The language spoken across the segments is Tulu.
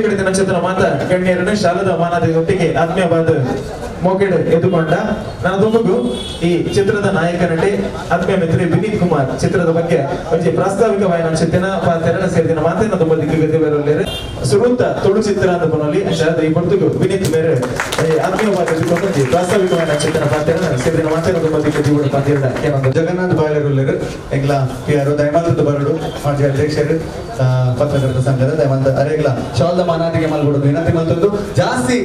ವೇದಿಕೆ ನಕ್ಷತ್ರ ಮಾತ ಗಣ್ಯರನ್ನು ಶಾಲದ ಮಾನದೊಟ್ಟಿಗೆ ಆತ್ಮೀಯವಾದ ಮೋಕೆಡ್ ಎದುಕೊಂಡ ನನ್ನ ದುಂಬುಗು ಈ ಚಿತ್ರದ ನಾಯಕ ನಟಿ ಆತ್ಮೀಯ ಮಿತ್ರ ವಿನೀತ್ ಕುಮಾರ್ ಚಿತ್ರದ ಬಗ್ಗೆ ಒಂಜಿ ಪ್ರಾಸ್ತಾವಿಕ ವಾಯನ ಪಾತೆರಣ ಸೇರಿದಿನ ಮಾತೇನ ತುಂಬ ದಿಗ್ಗತಿ ಬೇರೆ ಸುರುತ್ತ ತುಳು ಚಿತ್ರ ಅಂತ ಪನೊಲಿ. ಅಂಚಾದ ಈ ಪೊರ್ತುಗು ವಿನೀತ್ ಮೇರೆ ಆತ್ಮೀಯವಾದ ಎದುಕೊಂಡು ಒಂಜಿ ಪ್ರಾಸ್ತಾವಿಕ ವಾಯನ ಚಿತ್ರನ ಪಾತೆರಣ ಸೇರಿದಿನ ಮಾತೇನ ತುಂಬ ದಿಗ್ಗತಿ ಪಾತೆರಣ ಏನೊಂದು. ಜಗನ್ನಾಥ್ ಬಾಯಲರುಲ್ಲೆರ್, ಎಂಗ್ಲ ಪಿಆರ್ ದಯಮಾಲ್ತದ್ದು ಬರಡು, ಮಾಜಿ ಅಧ್ಯಕ್ಷರು, ಪತ್ರಕರ್ತ ಸಂಘದ. ದಯಮಂತ ಅರೆಗ್ಲ ಶಾಲ್ದ ಮಾನಾದಿಗೆ ಮಲ್ಕೊಡು ವಿನಂತಿ ಮಲ್ತೊಂದು, ಜಾಸ್ತಿ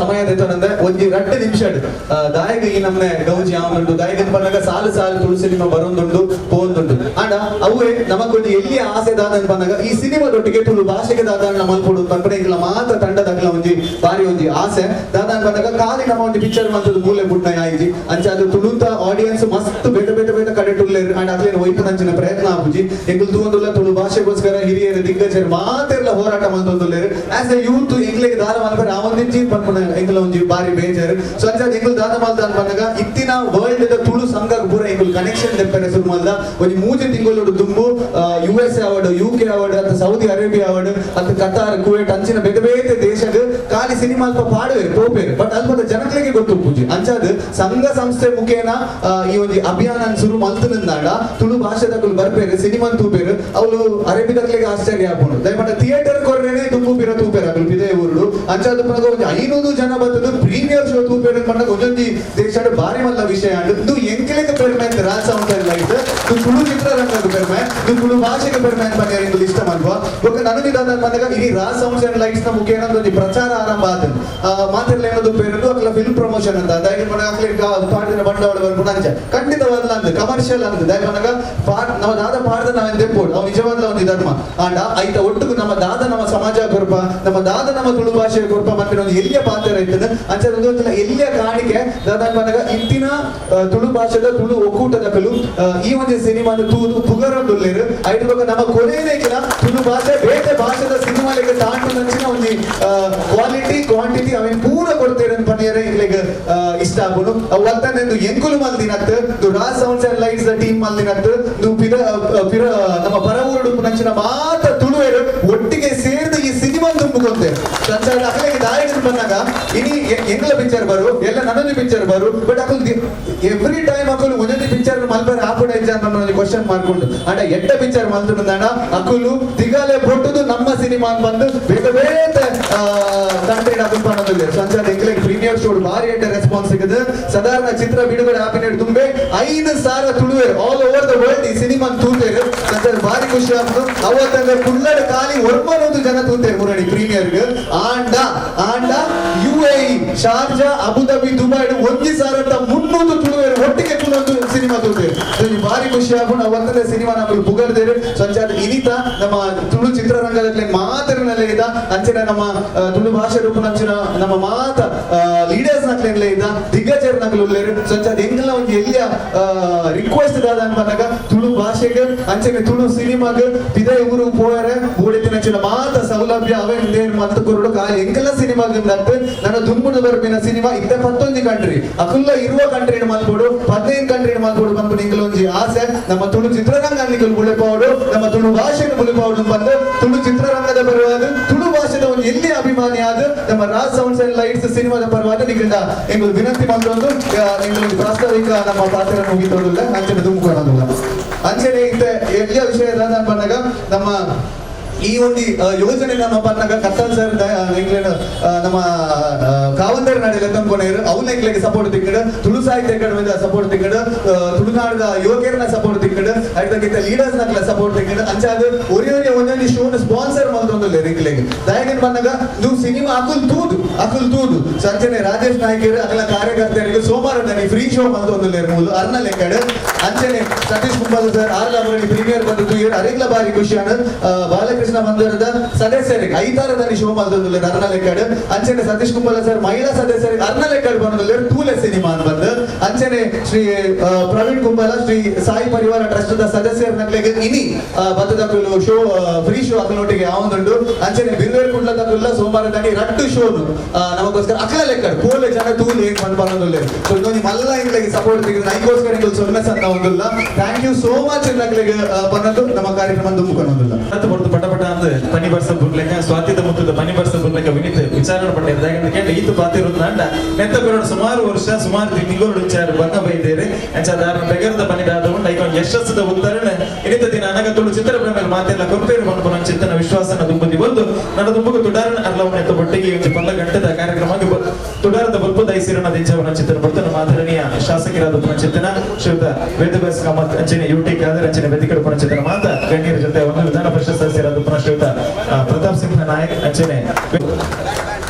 ಸಮಯ ದೆತ್ತೊನಂದೆ ಒಂಜಿ 2 ನಿಮಿಷ. ದಾಯಗ ಈ ನಮ್ನೆ ಗೌಜಿ ಆವೊಂದುಂಡು? ದಾಯಗ ಪನ್ನಗ ಸಾಲು ಸಾಲು ತುಳು ಸಿನಿಮಾ ಬರೊಂದುಂಡು, ಪೋವೊಂದುಂಡು. ಆಂಡ ಅವುವೆ ನಮಕೊಂಜಿ ಎಲ್ಲಿ ಆಸೆ ದಾದ ಪನ್ನಗ, ಈ ಸಿನಿಮಾದೊಟ್ಟಿಗೆ ತುಳು ಭಾಷೆಗೆ ದಾದ ಮಲ್ಪೊಡು ಪನ್ಪುನ ಎಂಕ್ಲ ಮಾತ ತಂಡದಗ್ಲ ಒಂಜಿ ಬಾರಿ ಒಂಜಿ ಆಸೆ. ದಾದ ಪನ್ನಗ, ಖಾಲಿ ನಮ್ಮ ಒಂಜಿ ಪಿಕ್ಚರ್ ಮಲ್ತದ್ದು ಮೂಲೆ ಬುಡ್ನ ಆಯ್ಜಿ. ಅಂಚ ಅದು ತುಳುತ ಆಡಿಯನ್ಸ್ ಮಸ್ತ್ ಬೇತೆ ಬೇತೆ ಬೇತೆ ಕಡೆ ಉಲ್ಲೆರ್. ಅಂಡ್ ಅಕ್ಲೆನ್ ಒಯ್ಪುನಂಚಿನ ಪ್ರಯತ್ನ ಆಪುಜಿ. ಎಂಕುಲು ತೂವೊಂದುಲ್ಲ, ತುಳು ಭಾಷೆಗೋಸ್ಕರ ಹಿರಿಯರು, ದಿಗ್ಗಜರು ಮಾತೆರ್ಲ ಹೋರಾಟ ಮಲ್ತೊಂದುಲ್ಲೆರ್. ಆಸ್ ಎ ಯೂತ್ ಎಂಕ್ಲೆಗ್ ದಾದ ಮಲ್ಪರೆ ಆವೊಂದಿಜ್ಜಿ ಪನ್ಪುನ ಎಂಕುಲ ಒಂಜಿ ಬಾರಿ ಬೇಜಾರು. ಸೊ ಅಂಚ ಎಂಕುಲು ದಾದ ಮಲ್ತ ಪನ್ನಗ, ಇತ್ತಿನ ವರ್ಲ್ಡ್ ದ ತುಳು ಸಂಘ ಪೂರ ಎಂಕುಲು ಕನೆಕ್ಷನ್ ದೆಪ್ಪರೆ ಶುರು ಮಲ್ದ. ಒಂಜಿ 3 ತಿಂಗಳು ದುಂಬು ಯುಎಸ್ ಆವಡ್, ಯುಕೆ ಆವಡ್, ಅತ್ತ ಸೌದಿ ಅರೇಬಿಯಾ ಆವಡ್, ಅತ್ತ ಕತಾರ್, ಕುವೇಟ್, ಅಂಚಿನ ಬೇತೆ ಬೇತೆ ದೇಶಗ್ ಖಾಲಿ ಸಿನಿಮಾ ಅಲ್ಪ ಪಾಡುವೆರ್, ಪೋಪೆರ್. ಬಟ್ ಅಲ್ಪದ ಜನಕ್ಲೆಗೆ ಗೊತ್ತುಪ್ಪುಜಿ. ಅಂಚಾದ್ ಸಂಘ ಸಂಸ್ಥೆ ಮುಖೇನ ಈ ಒಂಜಿ ಅಭಿಯಾನ ಶುರು ಮಲ್ತುನಿಂದಾಂಡ ತುಳು ಭಾಷೆದಕುಲು ಬರ್ಪೇರು, ಸಿನಿಮಾ ತೂಪೇರು. ಅವ್ಲು ಅರೇಬಿದಕ್ಲೆಗೆ ಆಶ್ಚರ್ಯ ಆಪುಂಡು. ದಯಮಾಡ ಥಿಯೇಟರ್ ಕೊರ್ರೇನೆ ದುಂಬು ಪಿರ ತೂಪೇರು ಅಕುಲು ಪಿದಯ ಊರುಡು. ಅಂಚಾದ್ ಪನಗ ಒಂಜಿ 500 ಜನ ಬತ್ತದು ಪ್ರೀಮಿಯರ್ ಶೋ ತೂಪೇರು ಪನ್ನಗ ಒಂಜೊಂಜಿ ದೇಶಡ್ ಬಾರಿ ಮಲ್ಲ ವಿಷಯ ಅಂಡ್. ಇದು ಎಂಕ್ಲೆಗ್ ಪೆರ್ಮೆ ಅಂತ ರಾಜ್ ಸೌಂಡ್ ಲೈಟ್, ಇದು ತುಳು ಚಿತ್ರರಂಗದ ಪೆರ್ಮೆ, ಇದು ತುಳು ಭಾಷೆಗೆ ಪೆರ್ಮೆ ಅಂತ ಪನ್ಯರ್ ಇಂದು ಇಷ್ಟ ಮಲ್ಪುವ. ಬೊಕ್ಕ ನನಗೆ ದಾದ ಪನ್ನಗ, ಈ ರಾಜ್ ಸೌಂಡ್ಸ್ ಅಂಡ್ ಲೈಟ್ಸ್ ನ ಮುಖೇನ ಒಂಜಿ ಪ್ರಚಾರ ಆರಂಭ ಆತಂಡ್. ಮಾತೆರ್ಲ ಏನದು ಪೇರುಂಡು, ಅಕ್ಲ ಫಿಲ್ಮ್ ಪ್ರಮೋಷನ್ ಅಂತ. ದಾಯೆ ಪನ್ನಗ ಅಕ್ಲೆ ಪಾಡ್ದಿನ ಬಂಡವಾಳ ಬರ್ಪುಂಡು. ಅಂಚ ಖಂಡಿತವಾದ್ಲ ಅಂದ್, ಕಮರ್ಷಿಯಲ್ ಅಂದ್. ದಾಯೆ ಪನ್ನಗ ನಮ್ಮ ದಾದ ಪಾಡ್ದ ನಾವೇನ್ ದೆಪ್ಪೋಡು, ಅವು ನಿಜವಾದ್ಲ ಒಂಜಿ ಧರ್ಮ. ಆಂಡ ಐತ ಒಟ್ಟುಗು ನಮ್ಮ ದಾದ ನಮ್ಮ ಸಮಾಜ ಕೊರ್ಪ, ನಮ್ಮ ದಾದ ನಮ್ಮ ತುಳು ಭಾಷೆ ಕೊರ್ಪ ಪನ್ಪಿನ ಒಂದು ಎಲ್ಲಿಯ ಪಾತ್ರ ಇರ್ತದೆ. ಅಂಚ ಒಂದು ಎಲ್ಲಿಯ ಕಾಣಿಕೆ ದಾದ ಪನ್ನಗ, ಇತ್ತಿನ ತುಳು ಭಾಷೆದ ತುಳು ಒಕ್ಕೂಟದಕಲು ಈ ಒಂದು ಸಿನಿಮಾದ ತೂದು ಪುಗರೊಂದುಲ್ಲೆರ್. ಐಟ್ ಬೊಕ್ಕ ನಮ್ಮ ಕೊನೆಯನೇಕಿನ ತುಳು ಭಾಷೆ ಬೇತೆ ಭಾಷೆದ ಸಿನಿಮಾಲಿಗೆ ತಾಂಟು ನಂಚಿನ ಒಂಜಿ ಕ್ವಾಲಿಟಿ, ಕ್ವಾಂಟಿಟಿ ಅವೇನ್ ಪೂರ ಕೊಡ್ತೇರೆ ಪನ್ಯರೆ ಇಕ್ಲೆಗ್ ಇಷ್ಟ ಆಪುಂಡು. ಅವು ಅತ್ತಂದೆ ಎಂಕುಲು ಮಲ್ದಿನತ್, ಇದು Raj sounds and lights the team ಮಲ್ದಿನತ್. ಇದು ಪಿರ ಪಿರ ನಮ್ಮ ಪರವೂರುಡು ನಂಚಿನ ಮಾತ ತುಳುವೆರು ಒಟ್ಟಿಗೆ ಸೇರ್ದು ಈ ಸಿನಿಮಾ ತುಂಬಿಕೊಂತೆ. ಸಂಚಾರ ಅಕಲೆಗೆ ದಾಯಕ ಬಂದಾಗ ಇನಿ ಎಂಗ್ಲ ಪಿಕ್ಚರ್ ಬರು, ಎಲ್ಲ ನನ್ನೊಂದು ಪಿಕ್ಚರ್ ಬರು. ಬಟ್ ಅಕುಲು ಎವ್ರಿ ಟೈಮ್ ಅಕುಲು ಒಂದೊಂದು ಪಿಕ್ಚರ್ ಮಲ್ಪರೆ ಆಪುಡ ಇಜ್ಜ ಅಂತ ಕ್ವಶನ್ ಮಾಡ್ಕೊಂಡು, ಅಂಡ ಎಟ್ಟ ಪಿಕ್ಚರ್ ಮಲ್ತುಂಡಾಣ ಅಕುಲು ತಿಗಲೆ ಬೊಟ್ಟುದು ನಮ್ಮ ಸಿನಿಮಾ ಬಂದು ಬೇತೆ ಬೇತೆ ಕಂಟ್ರಿ ಅಕುಲು ಪನ್ನೊಂದಿಲ್ಲ. ಸಂಚಾರ ಎಂಕ್ಲೆಗ್ ಪ್ರೀಮಿಯರ್ ಶೋ ಭಾರಿ ಎಡ್ಡೆ ರೆಸ್ಪಾನ್ಸ್ ಸಿಗುದು. ಸಾಧಾರಣ ಚಿತ್ರ ಬಿಡುಗಡೆ ಆಪಿನ ತುಂಬೆ 5000 ತುಳುವೆರ್ ಆಲ್ ಓವರ್ the world ಈ ಸಿನಿಮಾ ತೂತೇರು. ಸಂಚಾರ ಭಾರಿ ಖುಷಿ ಆಗ್ತದೆ. ಅವತ್ತಂದ್ರೆ ಕುಳ್ಳಡ ಖಾಲಿ 900 ಜನ ತೂತೇರು ಮುರಣಿ ಪ್ರೀಮಿಯರ್ಗ್. ಆಂಡ ಆಂಡ ಯುಎಇ, ಶಾರ್ಜಾ, ಅಬುದಾಬಿ, ದುಬೈ 1300 ತುಳುವೆರ್ ಒಟ್ಟಿಗೆ ಕುಲ್ಲೊಂದು ಸಿನಿಮಾ ತೂತೇರು. ಸೊ ಭಾರಿ ಖುಷಿ ಆಪುಂಡು. ಅವತ್ತಂದ್ರೆ ಸಿನಿಮಾ ನಮ್ಮಲ್ಲಿ ಪುಗರ್ದೇರು. ಸಂಚಾರ ಇನಿತ ನಮ್ಮ ತುಳು ಚಿತ್ರರಂಗದಲ್ಲಿ ಮಾತರಿನಲ್ಲೇ ಇದ್ದ, ಅಂಚಿನ ನಮ್ಮ ತುಳು ಭಾಷೆ ರೂಪನಂಚಿನ ನಮ್ಮ ಮಾತ ಲೀಡರ್ಸ್ ನಕ್ಲೆನ್ಲೇ ಇದ್ದ, ದಿಗ್ಗಜರ ನಕಲು ಉಲ್ಲೇರು. ಸಂಚಾರ ಎಂಗಲ ಒಂದು ಎಲ್ಲಿಯ ರಿಕ್ವೆಸ್ಟ್ ದಾದ ಅನ್ಪನಾಗ, ತುಳು ಭಾಷೆಗೆ ಅಂಚನೆ ತುಳು ಸಿನಿಮಾಗ್ ಪಿದೈ ಊರು ಪೋಯರೆ ಬೋಡಿತಿನಂಚಿನ ಮಾತ ಸೌಲಭ್ಯ ಅವೇ ದೇರ್ ಮಲ್ತು ಕೊರಡು. ಖಾಲಿ ಎಂಕೆಲ್ಲ ಸಿನಿಮಾಗ್ ನಟ್ಟು ನನ್ನ ದುಂಬುಡು ಬರ್ಪಿನ ಸಿನಿಮಾ ಇತ್ತ 11 ಕಂಟ್ರಿ ಅಕುಲ್ಲ ಇರುವ ಕಂಟ್ರಿ ಮಲ್ಪೊಡು, 15 ಕಂಟ್ರಿ ಮಲ್ಪೊಡು ಪನ್ಪುನ ಎಂಕಲ ಒಂಜಿ ಆಸೆ. ನಮ್ಮ ತುಳು ಚಿತ್ರರಂಗ ನಿಕುಲು ಬುಳೆಪಾವಡು, ನಮ್ಮ ತುಳು ಭಾಷೆಯನ್ನು ಬುಳೆಪಾವಡು ಬಂದು, ತುಳು ಚಿತ್ರರಂಗದ ಪರವಾದ, ತುಳು ಭಾಷೆದ ಒಂದು ಎಲ್ಲಿ ಅಭಿಮಾನಿ ಆದ, ನಮ್ಮ ರಾಜ್ ಸೌಂಡ್ಸ್ ಅಂಡ್ ಲೈಟ್ಸ್ ಸಿನಿಮಾದ ಪರವಾದ ನಿಗಂಡ ಎಂಕುಲು ವಿನಂತಿ ಮಲ್ತೊಂದು, ಎಂಕುಲು ಪ್ರಾಸ್ತಾವಿಕ ನಮ್ಮ ಪಾತ್ರ ಮುಗಿತೊಂದಿಲ್ಲ, ಅಂಚನೆ ತುಂಬಿಕೊಳ್ಳೋದಿಲ್ಲ. ಅಂಚನೆ ಇತ್ತ ಎಲ್ಲಿಯ ವಿಷಯ ದಾದ ಪನ್ನಗ, ನಮ್ಮ ಈ ಒಂದು ಯೋಜನೆ ನಮ್ಮ ಪನ್ನಗ ಕತ್ತಲ್ ಸರ್ ಎಂಕ್ಲೆನ ನಮ್ಮ ಕಾವಂದರ್ ನಡೆಯಲ್ಲ ತಂದ್ಕೊನೇರು, ಅವ್ನ ಎಂಕ್ಲೆಗೆ ಸಪೋರ್ಟ್ ತಿಕ್ಕಡು, ತುಳು ಸಾಹಿತ್ಯ ಅಕಾಡೆಮಿದ ಸಪೋರ್ಟ್ ತಿಕ್ಕಡು, ತುಳುನಾಡದ ಯುವಕರನ್ನ ಸಪೋರ್ಟ್ ತಿಕ್ಕಡು, ಐತಕ್ಕಿಂತ ಲೀಡರ್ಸ್ ನಕ್ಲ ಸಪೋರ್ಟ್ ತಿಕ್ಕಡು. ಅಂಚಾದ ಒರಿ ಒರಿ ಒಂದೊಂದು ಶೋನ ಸ್ಪಾನ್ಸರ್ ಮಲ್ತೊಂದುಲ್ಲೆರ್ ಎಂಕ್ಲೆಗ್. ದಾಯಗನ್ ಪನ್ನಗ, ನೀವು ಸಿನಿಮಾ ಅಕುಲ್ ತೂದು ಅಕುಲ್ ತೂದು. ಸಂಚನೆ ರಾಜೇಶ್ ನಾಯ್ಕರ್ ಅಕಲ ಕಾರ್ಯಕರ್ತರಿಗೆ ಸೋಮವಾರ ಫ್ರೀ ಶೋ ಮಲ್ತೊಂದುಲ್ಲೆರ್ ಮೂಲು ಅರ್ನ ಲೆಕ್ಕಡ್. ಅಂಚನೆ ಸತೀಶ್ ಕುಂಬಾಲ ಸರ್ ಆರ್ಲ ಪ್ರೀಮಿಯರ್ ಬಂದು ತೂಯರ್, ಅರೆಗ್ಲ ಬಾರಿ ಖುಷಿಯಾನ. ಬಾಲಕೃಷ್ಣ ಮಂದಿರದ ಸದಸ್ಯರಿಗೆ ಐತಾರದಲ್ಲಿ ಶೋ ಮಲ್ತೊಂದುಲ್ಲೆರ್ ಅರ್ನ ಲೆಕ್ಕಡ್. ಅಂಚನೆ ಸತೀಶ್ ಕುಂಬಾಲ ಸರ್ ಮಹಿಳಾ ಸದಸ್ಯರಿಗೆ ಅರ್ನ ಲೆಕ್ಕಡ್ ಬಂದುಲ್ಲೆರ್ ತೂಲೆ ಸಿನಿಮಾ ಅಂತ ಬಂದು. ಅಂಚನೆ ಶ್ರೀ ಪ್ರವೀಣ್ ಕುಂಬಾಲ, ಶ್ರೀ ಸಾಯಿ ಪರಿವಾರ ಟ್ರಸ್ಟ್ the ಸದಸ್ಯರ ನಕ್ಲೆಗ್ ಇನಿ ಬತ್ತದಕುಲು ಶೋ, ಫ್ರೀ ಶೋ ಅಕಲೊಟ್ಟಿಗೆ ಆವೊಂದುಂಡು. ಅಂಚನೆ ಬಿರುವೇರ್ ಕುಡ್ಲದಕುಲ್ಲ ಸೋಮವಾರ ರಟ್ಟು ಶೋ ನಮಗೋಸ್ಕರ ಅಕಲ ಲೆಕ್ಕಡ್ ಪೋಲೆ ಜನ ತೂಲು ಏನ್ ಬಂದ್ ಬರೋದಿಲ್ಲ. ಸೊ ಇನ್ನೊಂದು ಮಲ್ಲ ಇಂಗ್ಲಿಗೆ ಸಪೋರ್ಟ್ ಸಿಗುತ್ತೆ. ಐಗೋಸ್ಕರ ಇಂಗ್ಲು ಸೊನ್ನೆ ಸತ್ತ ಒಂದಿಲ್ಲ. Thank you so much ನಕ್ಲೆಗ್ ಬಂದದ್ದು. ನಮ್ಮ ಕಾರ್ಯಕ್ರಮ ತುಂಬಿಕೊಳ್ಳೋದಿಲ್ಲ. ಪಟ ಪಟ. ಪಟ ಅಂದ್ ಪನಿ ಬರ್ಸ ಬುರ್ಲೆಕ ಸ್ವಾತಿದ ಮುತ್ತದ ಪನಿ ಬರ್ಸ ಬುರ್ಲೆಕ ವಿನಿತ್ ವಿಚಾರಣೆ ಪಂಡ ಕೇಂದ್ರ ಈತ ಪಾತಿರುದು ನಾಂಡ ನೆತ್ತ ಬೆರಡು ಸುಮಾರು ವರ್ಷ ಸುಮಾರು ತಿಂಗಳು ವಿಚಾರ ಬಂಗ ಬೈದೇರಿ ಅಂಚ ದಾರನ ಬೆಗರದ ಪನಿದಾದ ಉಂಡು ಐಕೊಂದು ಯಶಸ್ಸದ ಉತ್ತರಣ ಇನಿತ ದಿನ ಅನಗ ತುಳು ಚಿತ್ರ ಪ್ರೇಮಲ್ಲಿ ಮಾತೆಲ್ಲ ಕೊರ್ಪೇರು ಪನ್ಪುನ ಚಿತ್ತನ ವಿಶ್ವಾಸನ ದುಂಬುದಿ ಬಂದು ನನ್ನ ದುಂಬುಗು ತುಡಾರನ ಅರ್ಲವನ್ನ ಎತ್ತ ಬೊಟ್ಟಿಗೆ ಒಂಜಿ ಪಲ್ಲ ಗಂಟೆದ ಕಾರ್ಯಕ್ರಮ ತುಡಾರದ ಬಲ್ಪು ದೈಸಿರನ ದಿಂಚವನ ಚಿತ್ತನ ಬರ್ತನ ಮಾದರಣೀಯ ಶಾಸಕರಾದ ಪುನಚಿತ್ತನ ಶ್ರೀಯುತ ವೇದವ್ಯಾಸ ಕಾಮತ್ ಅಂಚನೆ ಯುಟಿ ಖಾದರ್ ಅಂಚನೆ ವೆದಿಕಡ ಪುನಚಿತ್ತನ ಮಾತ ಗಣ್ಯರ ಜೊತೆ ಒಂದು ವಿಧಾನ ಪರಿಷತ್ ಸದಸ್ಯರಾದ ಪುನಃ ಶ್ರೀಯುತ ಪ್ರತಾಪ್ ಸಿಂಹ ನಾಯಕ್ ಅಂಚನೆ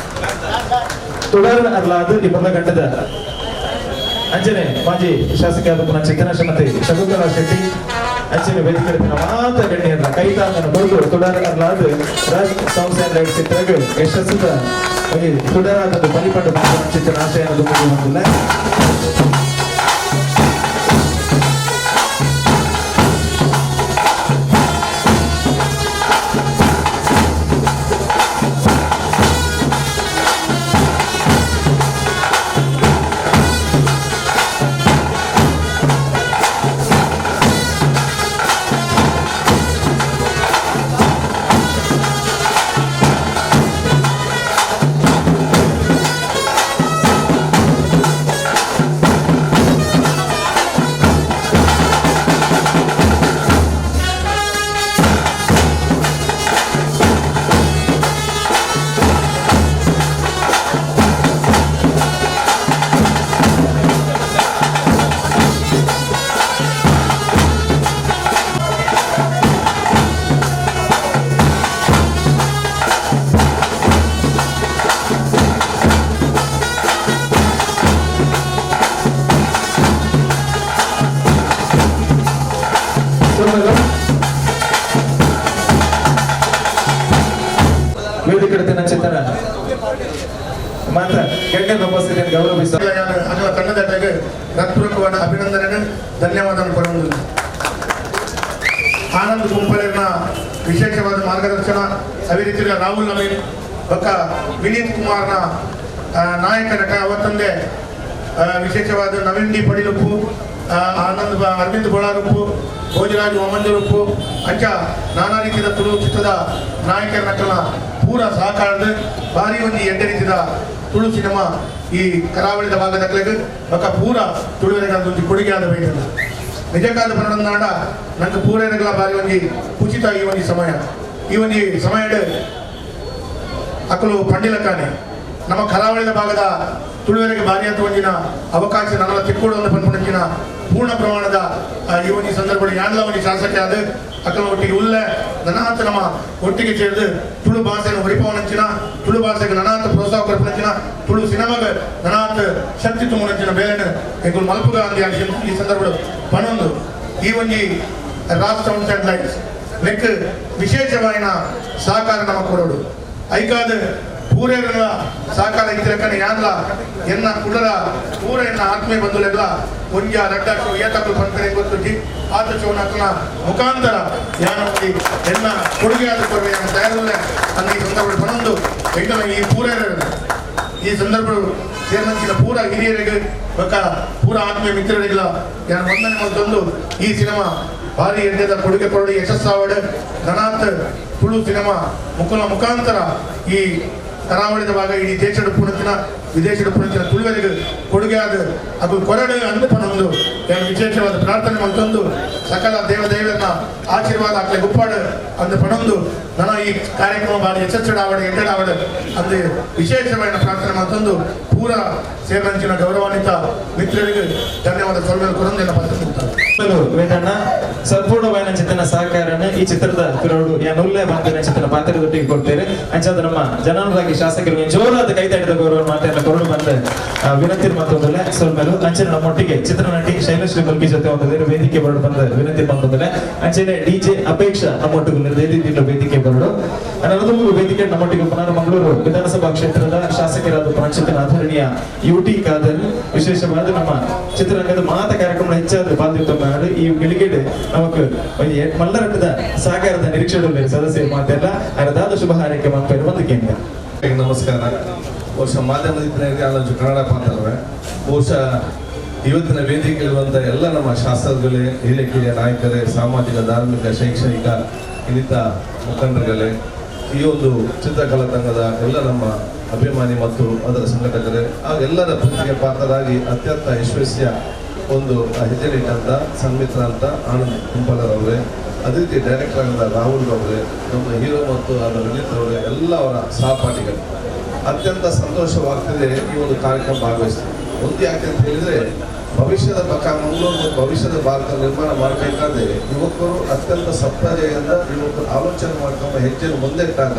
ತುಡಾರನ ಅರ್ಲಾದ ಈ ಪಲ್ಲ ಗಂಟದ ಅಂಚನೆ ಮಾಜಿ ಶಾಸಕಿಯಾದ ಪುನಃ ಚಿತ್ತನ ಶ್ರೀಮತಿ ಶಕುಂತಲಾ ಶೆಟ್ಟಿ ಅಂಚನೆ ವೇದಿಕೆಯ ಮಾತ ಗಣ್ಯರ ಕೈತಾಂಗನ ಬರುದು ತುಡಾರ ಅರ್ಲಾದ ರಾಜ್ sounds and light ಚಿತ್ರಗಳು ಯಶಸ್ಸದ ತುಡಾರಾದ ಬಲಿಪಂಡ ಚಿತ್ರನ ಆಶಯನ ದುಂಬುದು ಹೊಂದಿಲ್ಲ. ಗೌರವಿಸ ಹೃತ್ಪೂರ್ವಕವಾದ ಅಭಿನಂದನೆ ಧನ್ಯವಾದ ಕೊಡುವುದು. ಆನಂದ್ ಕುಂಪಲಿನ ವಿಶೇಷವಾದ ಮಾರ್ಗದರ್ಶನ, ಅದೇ ರೀತಿಯ ರಾಹುಲ್ ನವೀನ್ ಬೊಕ್ಕ ವಿನೀತ್ ಕುಮಾರ್ನ ನಾಯಕ ನಟ ಅವತ್ತಂದೇ ವಿಶೇಷವಾದ ನವೀನ್ ಡಿ ಪಡಿಲುಪ್ಪು, ಆನಂದ್ ಅರವಿಂದ್ ಬೋಳಾರುಪ್ಪು, ಭೋಜರಾಜ್ ವಾಮಂಜರುಪ್ಪು ಅಂಚ ನಾನಾ ರೀತಿಯ ತುಳು ಚಿತ್ರದ ನಾಯಕರ ನಟನ ಪೂರ ಸಹಕಾರದ ಭಾರಿ ಒಂದು ಎಡ್ಡೆ ರೀತಿಯ ತುಳು ಸಿನಿಮಾ ಈ ಕರಾವಳಿದ ಭಾಗದ ಕಲೆಗೆ ಬೊಕ್ಕ ಪೂರ ತುಳುವರೆಗಳ ಕೊಡುಗೆ ಆದ ಬೇಕಿಲ್ಲ. ನಿಜಕ್ಕಾದ ಬನ್ನಡ ನಂಗೆ ಪೂರೈನಗಳ ಬಾರಿ ಒಂಜಿ ಉಚಿತ ಈ ಒಂದು ಸಮಯ ಈ ಒಂದು ಸಮಯಡ್ ಅಕಲು ಪಂಡಿಲಕ್ಕಾನೆ ನಮ್ಮ ಕರಾವಳಿದ ಭಾಗದ ತುಳುವರೆಗೆ ಭಾರಿ ಅಂತ ಒಂದಿನ ಅವಕಾಶ ನನ್ನ ತಿಕ್ಕೋಡು ಪನ್ಪುಣಂಚಿನ ಪೂರ್ಣ ಪ್ರಮಾಣದ ಈ ಒಂದು ಸಂದರ್ಭದಲ್ಲಿ ಯಾನ್ಲ ಒಂದು ಶಾಸಕ ಆದ ಅಕಲ ಒಟ್ಟಿಗೆ ಉಲ್ಲ ನನಾತ ನಮ್ಮ ಒಟ್ಟಿಗೆ ಸೇರಿದು ತುಳು ಭಾಷೆಯನ್ನು ಹೊರಿಪವನಂಚಿನ ತುಳು ಭಾಷೆಗೆ ನನಾತ ಪ್ರೋತ್ಸಾಹ ಕೊರಪನಂಚಿನ ತುಳು ಸಿನಿಮಾಗ ನನಾತ ಶಕ್ತಿ ತುಂಬುನಂಚಿನ ಬೇಲೆನ ಎಂಕುಲು ಮಲ್ಪುಗ ಅಂದಿ ಈ ಸಂದರ್ಭ ಪನೊಂದು ಈ ಒಂಜಿ Raj sounds and lights neck ವಿಶೇಷವಾಯಿನ ಸಹಕಾರ ನಮ್ಮ ಕೊಡೋಡು ಐಕಾದ ಪೂರೇರನ ಸಹಕಾರ ಇತ್ತಿರಕನೆ ಯಾನ್ಲ ಎನ್ನ ಕುಡಲ ಪೂರ ಎನ್ನ ಆತ್ಮೀಯ ಬಂಧುಲೆಲ್ಲ ಒಂಜ ರಡ್ಡ ಶೋ ಏತಕ್ಕಲು ಪನ್ಪೆರೆ ಗೊತ್ತುಜಿ ಆತ ಶೋನಕ್ಕನ ಮುಖಾಂತರ ಯಾನ ಒಂಜಿ ಎನ್ನ ಕೊಡುಗೆಯಾದ ಕೊರವೆ ಯಾನ ತಯಾರುಲ್ಲ ಅಂದ ಈ ಸಂದರ್ಭ ಪನೊಂದು ಎಂಕಲ ಈ ಪೂರೇರ ಈ ಸಂದರ್ಭ ಸೇರಿದಂಚಿನ ಪೂರ ಹಿರಿಯರಿಗೆ ಬೊಕ್ಕ ಪೂರ ಆತ್ಮೀಯ ಮಿತ್ರರಿಗೆಲ್ಲ ಯಾನ ವಂದನೆ ಮಲ್ತೊಂದು ಈ ಸಿನಿಮಾ ಭಾರಿ ಎಡ್ಡೆದ ಕೊಡುಗೆ ಕೊರಡು ಯಶಸ್ಸಾವಡ್ ನನಾತ್ ತುಳು ಸಿನಿಮಾ ಮುಕುಲ ಮುಖಾಂತರ ಈ ಕರಾವಳಿದ ಭಾಗ ಇಡೀ ದೇಶದ ಪುಣತಿನ ವಿದೇಶದ ಪುಣತಿನ ತುಳುವರಿಗೆ ಕೊಡುಗೆಯಾದ ಅದು ಕೊರಡು ಅಂದು ಪನೊಂದು ವಿಶೇಷವಾದ ಪ್ರಾರ್ಥನೆ ಮತ್ತೊಂದು ಸಕಲ ದೇವದೇವರನ್ನ ಆಶೀರ್ವಾದ ಆಗ್ಲಿ ಗುಪ್ಪಾಡು ಅಂದು ಪನೊಂದು ನನ್ನ ಈ ಕಾರ್ಯಕ್ರಮ ಭಾರಿ ಯಶಸ್ಸುಡಾವಡೆ ಎಡ್ಡಾವಡೆ ಅಂದು ವಿಶೇಷವಾದ ಪ್ರಾರ್ಥನೆ ಮತ್ತೊಂದು ಪೂರ ಸೇರಿದಂಚಿನ ಗೌರವಾನ್ವಿತ ಮಿತ್ರರಿಗೆ ಧನ್ಯವಾದ ಸೊಲ್ಮೆಲು ಕೊರೊಂದೆಲ್ಲ ಪತ್ರ ವೇದಣ್ಣ ಸಂಪೂರ್ಣವಾದ ಚಿತ್ರನ ಸಹಕಾರನ ಈ ಚಿತ್ರದ ಪಿರೋಡು ಯಾನುಲ್ಲೇ ಬಂದಿನ ಚಿತ್ರನ ಪಾತ್ರದೊಟ್ಟಿಗೆ ಕೊಡ್ತೇವೆ. ಅಂಚಾದ ನಮ್ಮ ಜನಾನುರಾಗಿ ಶಾಸಕರು ಜೋರಾದ ಕೈ ತಟ್ಟಿದ ಗೌರವ ಮಾತೆಲ್ಲ ಕೊರಡು ಬಂದ ವಿನಂತಿ ಮತ್ತೊಂದಲ್ಲ ಸೊಲ್ಮೆಲು. ಅಂಚನೆ ನಮ್ಮೊಟ್ಟಿಗೆ ಚಿತ್ರನಟಿ ಶೈಲಶ್ರೀ ಮುಲ್ಕಿ ಜೊತೆ ಒಂದು ವೇದಿಕೆ ಬರಡು ಬಂದ ವಿನಂತಿ ಮತ್ತೊಂದಲ್ಲ. ಅಂಚನೆ ಡಿಜೆ ಅಪೇಕ್ಷಾ ನಮ್ಮೊಟ್ಟಿಗೆ ವೇದಿಕೆ ಬರಡು ಅನ್ನೋದು ವೇದಿಕೆ ನಮ್ಮೊಟ್ಟಿಗೆ ಪುನರ್ ಮಂಗಳೂರು ವಿಧಾನಸಭಾ ಕ್ಷೇತ್ರದ ಶಾಸಕರಾದ ಪ್ರಾಂಶುತನ ಆಧರಣೀಯ ಯುಟಿ ಖಾದರ್ ವಿಶೇಷವಾದ ನಮ್ಮ ಚಿತ್ರರಂಗದ ಮಾತ ಕಾರ್ಯಕ್ರಮ ಹೆಚ್ಚಾದ ಬಾಧ್ಯತೆ ಈ ಗಳಿಗೆಡೆ ನಮಕ್ ಮಲ್ಲರಟ್ಟದ ಸಹಕಾರದ ನಿರೀಕ್ಷೆ ಸದಸ್ಯರು ಮಾತೆಲ್ಲ ಅರದಾದ ಶುಭ ಹಾರೈಕೆ ಮಾತು ಒಂದು ಕೇಂದ್ರ. ನಮಸ್ಕಾರ. ಬಹುಶಃ ಮಾಧ್ಯಮದ ಕನ್ನಡ ಪಾತ್ರವೇ ಬಹುಶಃ ಇವತ್ತಿನ ವೇದಿಕೆಯಲ್ಲಿರುವಂಥ ಎಲ್ಲ ನಮ್ಮ ಶಾಸಕರುಗಳೇ, ಹಿರಿಯ ಕಿರಿಯ ನಾಯಕರೇ, ಸಾಮಾಜಿಕ, ಧಾರ್ಮಿಕ, ಶೈಕ್ಷಣಿಕ ಇನ್ನಿತ ಮುಖಂಡರುಗಳೇ, ಈ ಒಂದು ಚಿತ್ರಕಲಾ ತಂಡದ ಎಲ್ಲ ನಮ್ಮ ಅಭಿಮಾನಿ ಮತ್ತು ಅದರ ಸಂಘಟಕರೇ, ಆ ಎಲ್ಲರ ಪ್ರೀತಿಗೆ ಪಾತ್ರರಾಗಿ ಅತ್ಯಂತ ಯಶಸ್ವಿಯ ಒಂದು ಹೆಜ್ಜೆನಿಟ್ಟಂಥ ಸನ್ಮಿತ್ರ ಅಂತ ಆನಂದ್ ಕುಂಪಲರವರೇ, ಅದೇ ರೀತಿ ಡೈರೆಕ್ಟರ್ ಆಗಿದ್ದ ರಾಹುಲ್ ಅವರೇ, ನಮ್ಮ ಹೀರೋ ಮತ್ತು ಅದರ ವಿನೀತ್ ಅವರೇ, ಎಲ್ಲ ಅವರ ಸಹಪಾಠಿಗಳು, ಅತ್ಯಂತ ಸಂತೋಷವಾಗ್ತಿದೆ ಈ ಒಂದು ಕಾರ್ಯಕ್ರಮ ಭಾಗವಹಿಸ್ತೀವಿ. ಒಂದು ಯಾಕೆ ಅಂತ ಹೇಳಿದರೆ, ಭವಿಷ್ಯದ ಪಕ್ಕ ಮಂಗಳೂರು ಮತ್ತು ಭವಿಷ್ಯದ ಭಾರತ ನಿರ್ಮಾಣ ಮಾಡಬೇಕಾದ್ರೆ ಯುವಕರು ಅತ್ಯಂತ ಸಪ್ರಜೆಯಿಂದ ಯುವಕರು ಆಲೋಚನೆ ಮಾಡ್ಕೊಂಡು ಹೆಜ್ಜೆಯನ್ನು ಮುಂದಿಟ್ಟಾಗ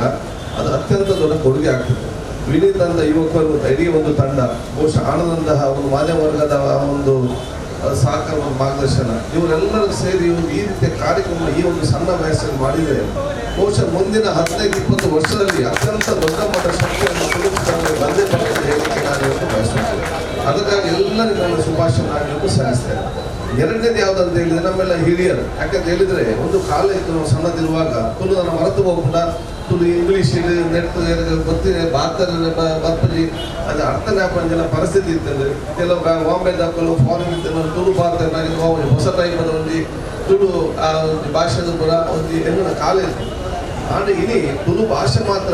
ಅದು ಅತ್ಯಂತ ದೊಡ್ಡ ಕೊಡುಗೆ ಆಗ್ತದೆ. ವಿನೀತ್ ಅಂತ ಯುವಕರು ಇಡೀ ಒಂದು ತಂಡ, ಬಹುಶಃ ಆನಂದಂತಹ ಒಂದು ಮಾಧ್ಯಮ ವರ್ಗದ ಒಂದು ಸಹಕಾರ ಒಂದು ಮಾರ್ಗದರ್ಶನ, ಇವರೆಲ್ಲರೂ ಸೇರಿ ಇವರು ಈ ರೀತಿಯ ಕಾರ್ಯಕ್ರಮ ಈ ಒಂದು ಸಣ್ಣ ವಯಸ್ಸಲ್ಲಿ ಮಾಡಿದರೆ ಬಹುಶಃ ಮುಂದಿನ 15-20 ವರ್ಷದಲ್ಲಿ ಅತ್ಯಂತ ದೊಡ್ಡ ಮಟ್ಟದ ಶಕ್ತಿಯನ್ನು ತುಳುಕು ಬಂದೇ ಬರ್ತದೆ ಹೇಳಲಿಕ್ಕೆ ನಾನು ಇವತ್ತು ಬಯಸುತ್ತೇನೆ. ಅದಕ್ಕಾಗಿ ಎಲ್ಲರಿಗೂ ನಾನು ಶುಭಾಶಯ ನಾನು ಸಲ್ಲಿಸ್ತೇನೆ. ಎರಡನೇದು ಯಾವುದಂತ ಹೇಳಿದರೆ ನಮ್ಮೆಲ್ಲ ಹಿರಿಯರು, ಯಾಕಂತ ಹೇಳಿದರೆ ಒಂದು ಕಾಲ ಇತ್ತು ನಾವು ಸಣ್ಣದಿರುವಾಗ ತುಳು ನನ್ನ ಮರೆತು ಹೋಗ್ಬಿಟ್ಟ, ತುಳು ಇಂಗ್ಲೀಷ್ ನೆಟ್ ಗೊತ್ತಿದೆ, ಭಾರತ ಬರ್ಪಜಿ ಅದು ಅರ್ಥ ಜ್ಞಾಪನ ಪರಿಸ್ಥಿತಿ ಇತ್ತಂದರೆ ಕೆಲವು ಬಾಂಬೆ ದಾಖಲು ಫಾರಿನ್ ಇತ್ತು, ತುಳು ಭಾರತ ಹೊಸ ಟೈಪ್ ಒಂದು ತುಳು ಆ ಒಂದು ಭಾಷೆದ ಕೂಡ ಒಂದು ಹೆಣ್ಣಿನ ಕಾಲ ಇತ್ತು. ಆದರೆ ಇನಿ ತುಳು ಭಾಷೆ ಮಾತ್ರ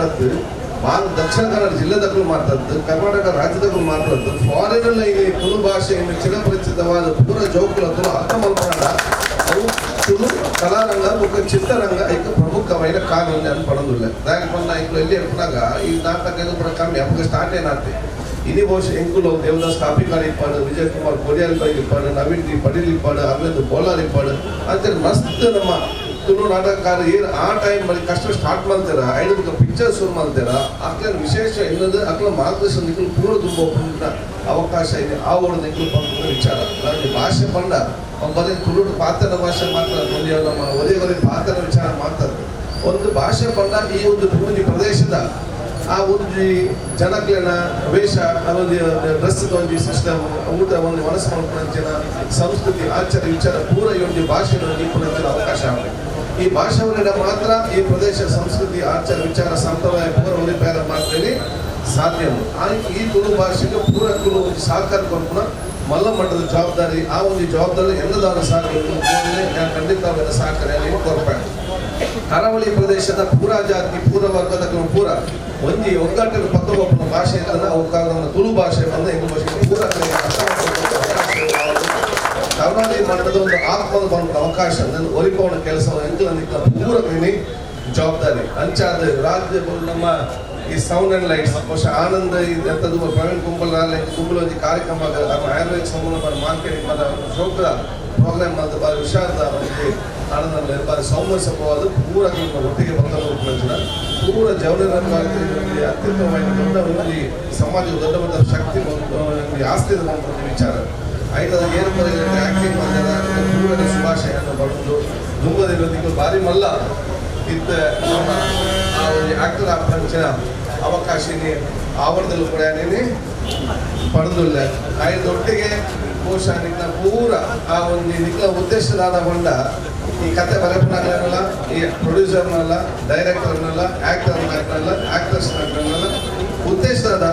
ಭಾರತ ದಕ್ಷಿಣ ಕನ್ನಡ ಜಿಲ್ಲೆದಾಗಲೂ ಮಾತಾಡ್ತು, ಕರ್ನಾಟಕ ರಾಜ್ಯದಾಗಲೂ ಮಾತಾಡ್ತು, ಫಾರಿನ್ ಇಲ್ಲಿ ತುಳು ಭಾಷೆಯನ್ನು ಚಿರಪರಿಚಿತವಾದ ಪೂರ ಜೋಕುಲ ತುಳು ಅರ್ಥ ಮಲ್ಪಡ ಅವು ತುಳು ಕಲಾರಂಗ ಬೊಕ್ಕ ಚಿತ್ರರಂಗ ಐಕ ಪ್ರಮುಖವಾದ ಕಾರಣ అని ಪಡೋದಿಲ್ಲ. ದಾಯಕ ಪಂಡ ಇಂಕ್ಲು ಎಲ್ಲಿ ಎಪ್ಪನಾಗ ಈ ನಾಟಕ ಪೂರ ಕಮ್ಮಿ ಅಪ್ಪಗ ಸ್ಟಾರ್ಟ್ ಏನಾಗ್ತೆ ಇನಿ ಬಹುಶಃ ಎಂಕುಲು ದೇವದಾಸ್ ಕಾಪಿಕಾಡ್ ಇಪ್ಪಾಡು, ವಿಜಯ್ ಕುಮಾರ್ ಕೊಡಿಯಾಲ್ ಬೈ ಇಪ್ಪಾಡು, ನವೀನ್ ಡಿ ಪಡೀಲ್ ಇಪ್ಪಾಡು, ಅರವಿಂದ್ ಬೋಲಾರ್ ಇಪ್ಪಾಡು ಅಂತೇಳಿ ಮಸ್ತ್ ನಮ್ಮ ತುಳು ನಾಟಕಕಾರ ಏನು ಆ ಟೈಮ್ ಅಲ್ಲಿ ಕಷ್ಟ ಸ್ಟಾರ್ಟ್ ಮಾಡ್ತಾರ, ಐದು ಪಿಕ್ಚರ್ ಶುರು ಮಾಡ್ತಾರ, ಅಕ್ಲ ವಿಶೇಷ ಇನ್ನೊಂದು ಅಕ್ಲ ಮಾರ್ಗದರ್ಶನ ನಿಕ್ಕಲು ಪೂರ ತುಂಬ ಅವಕಾಶ ಇದೆ. ಆ ಓಡ್ ನಿಕ್ಕಲು ಪಂಡ ವಿಚಾರ ನನಗೆ ಭಾಷೆ ಪಂಡ ಬರೀ ತುಳು ಪಾತ್ರ ಭಾಷೆ ಮಾತ್ರ ನಮ್ಮ ಒದೇ ಒದೇ ಪಾತ್ರ ವಿಚಾರ ಮಾತಾಡ್ತಾರೆ. ಒಂದು ಭಾಷೆ ಪಂಡ ಈ ಒಂದು ಒಂದು ಪ್ರದೇಶದ ಆ ಒಂದು ಜನಕ್ಲೆನ ವೇಷ, ಒಂದು ಡ್ರೆಸ್ ಒಂದು ಸಿಸ್ಟಮ್, ಊಟ ಒಂದು ಮನಸ್ಸು ಮಾಡ್ಕೊಂಡ ಸಂಸ್ಕೃತಿ ಆಚಾರ ವಿಚಾರ ಪೂರ ಈ ಒಂದು ಭಾಷೆ ಅವಕಾಶ ಆಗುತ್ತೆ. ಈ ಭಾಷೆಯವರಿಂದ ಮಾತ್ರ ಈ ಪ್ರದೇಶ ಸಂಸ್ಕೃತಿ ಆಚಾರ ವಿಚಾರ ಸಂಪ್ರದಾಯ ಪೂರ ಉಳಿಪಾಯ ಮಾಡ್ತೇನೆ ಸಾಧ್ಯ. ಈ ತುಳು ಭಾಷೆಗೆ ಪೂರ ತುಳು ಒಂದು ಸಹಕಾರ ಕೊಡ್ಪುನ ಮಲ್ಲ ಮಟ್ಟದ ಜವಾಬ್ದಾರಿ, ಆ ಒಂದು ಜವಾಬ್ದಾರಿ ಎಲ್ಲದಾರು ಸಾಕಬೇಕು ಖಂಡಿತ ಅವೆಲ್ಲ ಸಹಕಾರ ಕೊರಪಾಡು. ಕರಾವಳಿ ಪ್ರದೇಶದ ಪೂರ ಜಾತಿ ಪೂರ ವರ್ಗದ ಪೂರ ಒಂಜಿ ಒಗ್ಗಟ್ಟಿನ ಪತ್ರ ಭಾಷೆ ಅವು ತುಳು ಭಾಷೆ ಬಂದ ಎಂಗು ಭಾಷೆ ಪೂರ ಕರಾವಳಿ ಮಟ್ಟದ ಒಂದು ಆತ್ಮದ ಬಂದ ಅವಕಾಶ ಒಲಿಪವನ ಕೆಲಸ ಎಂಕಲ ಪೂರ ಜವಾಬ್ದಾರಿ. ಅಂಚಾದ ರಾಜ್ಯ ನಮ್ಮ ಈ sound and lights ಬಹುಶಃ ಆನಂದ್ ಎಂಥದ್ದು ಪ್ರವೀಣ್ ಕುಂಬಲ್ ಕುಂಬಲ್ ಒಂಜಿ ಕಾರ್ಯಕ್ರಮ ಆಯುರ್ವೇದ ಸಂಬಂಧ ಮಾರ್ಕೆಟಿಂಗ್ ಶೋಕದ ಪ್ರೋಗ್ರಾಮ್ ಅಂತ ಬಾರಿ ಹುಷಾರದ ಒಂಜಿ ಆನಂದ ಬಾರಿ ಸೌಮ್ಯ ಸಭವಾದ ಪೂರ ಒಟ್ಟಿಗೆ ಬಂದ ಪೂರ ಜವನ ಅತ್ಯುತ್ತಮವಾಗಿ ದೊಡ್ಡ ಒಂದು ಸಮಾಜದ ದೊಡ್ಡ ದೊಡ್ಡ ಶಕ್ತಿ ಒಂದು ಆಸ್ತಿ ಒಂದು ವಿಚಾರ. ಐದು ಏನು ಆ್ಯಕ್ಟಿಂಗ್ ಮಾಡಿದ ಪೂರ ಶುಭಾಶಯನ್ನು ಬರೆದು ದುಂಬದಿರೋದಕ್ಕೆ ಭಾರಿ ಮಲ್ಲ ಇತ್ತ ನಮ್ಮ ಆ ಒಂದು ಆಕ್ಟರ್ ಆಪಂಚಿನ ಅವಕಾಶ ಆವರಣದಲ್ಲೂ ಕೂಡ ಪಡೆದಿಲ್ಲ. ಐದೊಟ್ಟಿಗೆ ಬಹುಶಃ ನಿನ್ನ ಪೂರ ಆ ಒಂದು ನಿನ್ನ ಉದ್ದೇಶದಾದ ಬಂಡ ಈ ಕತೆ ಬರೆಪನಾಗಲ್ಲ, ಈ ಪ್ರೊಡ್ಯೂಸರ್ನಲ್ಲ, ಡೈರೆಕ್ಟರ್ನಲ್ಲ, ಆ್ಯಕ್ಟರ್ನಾಗಲ್ಲ, ಆ್ಯಕ್ಟರ್ಸ್ನಾಗಲ್ಲ, ಉದ್ದೇಶದಾದ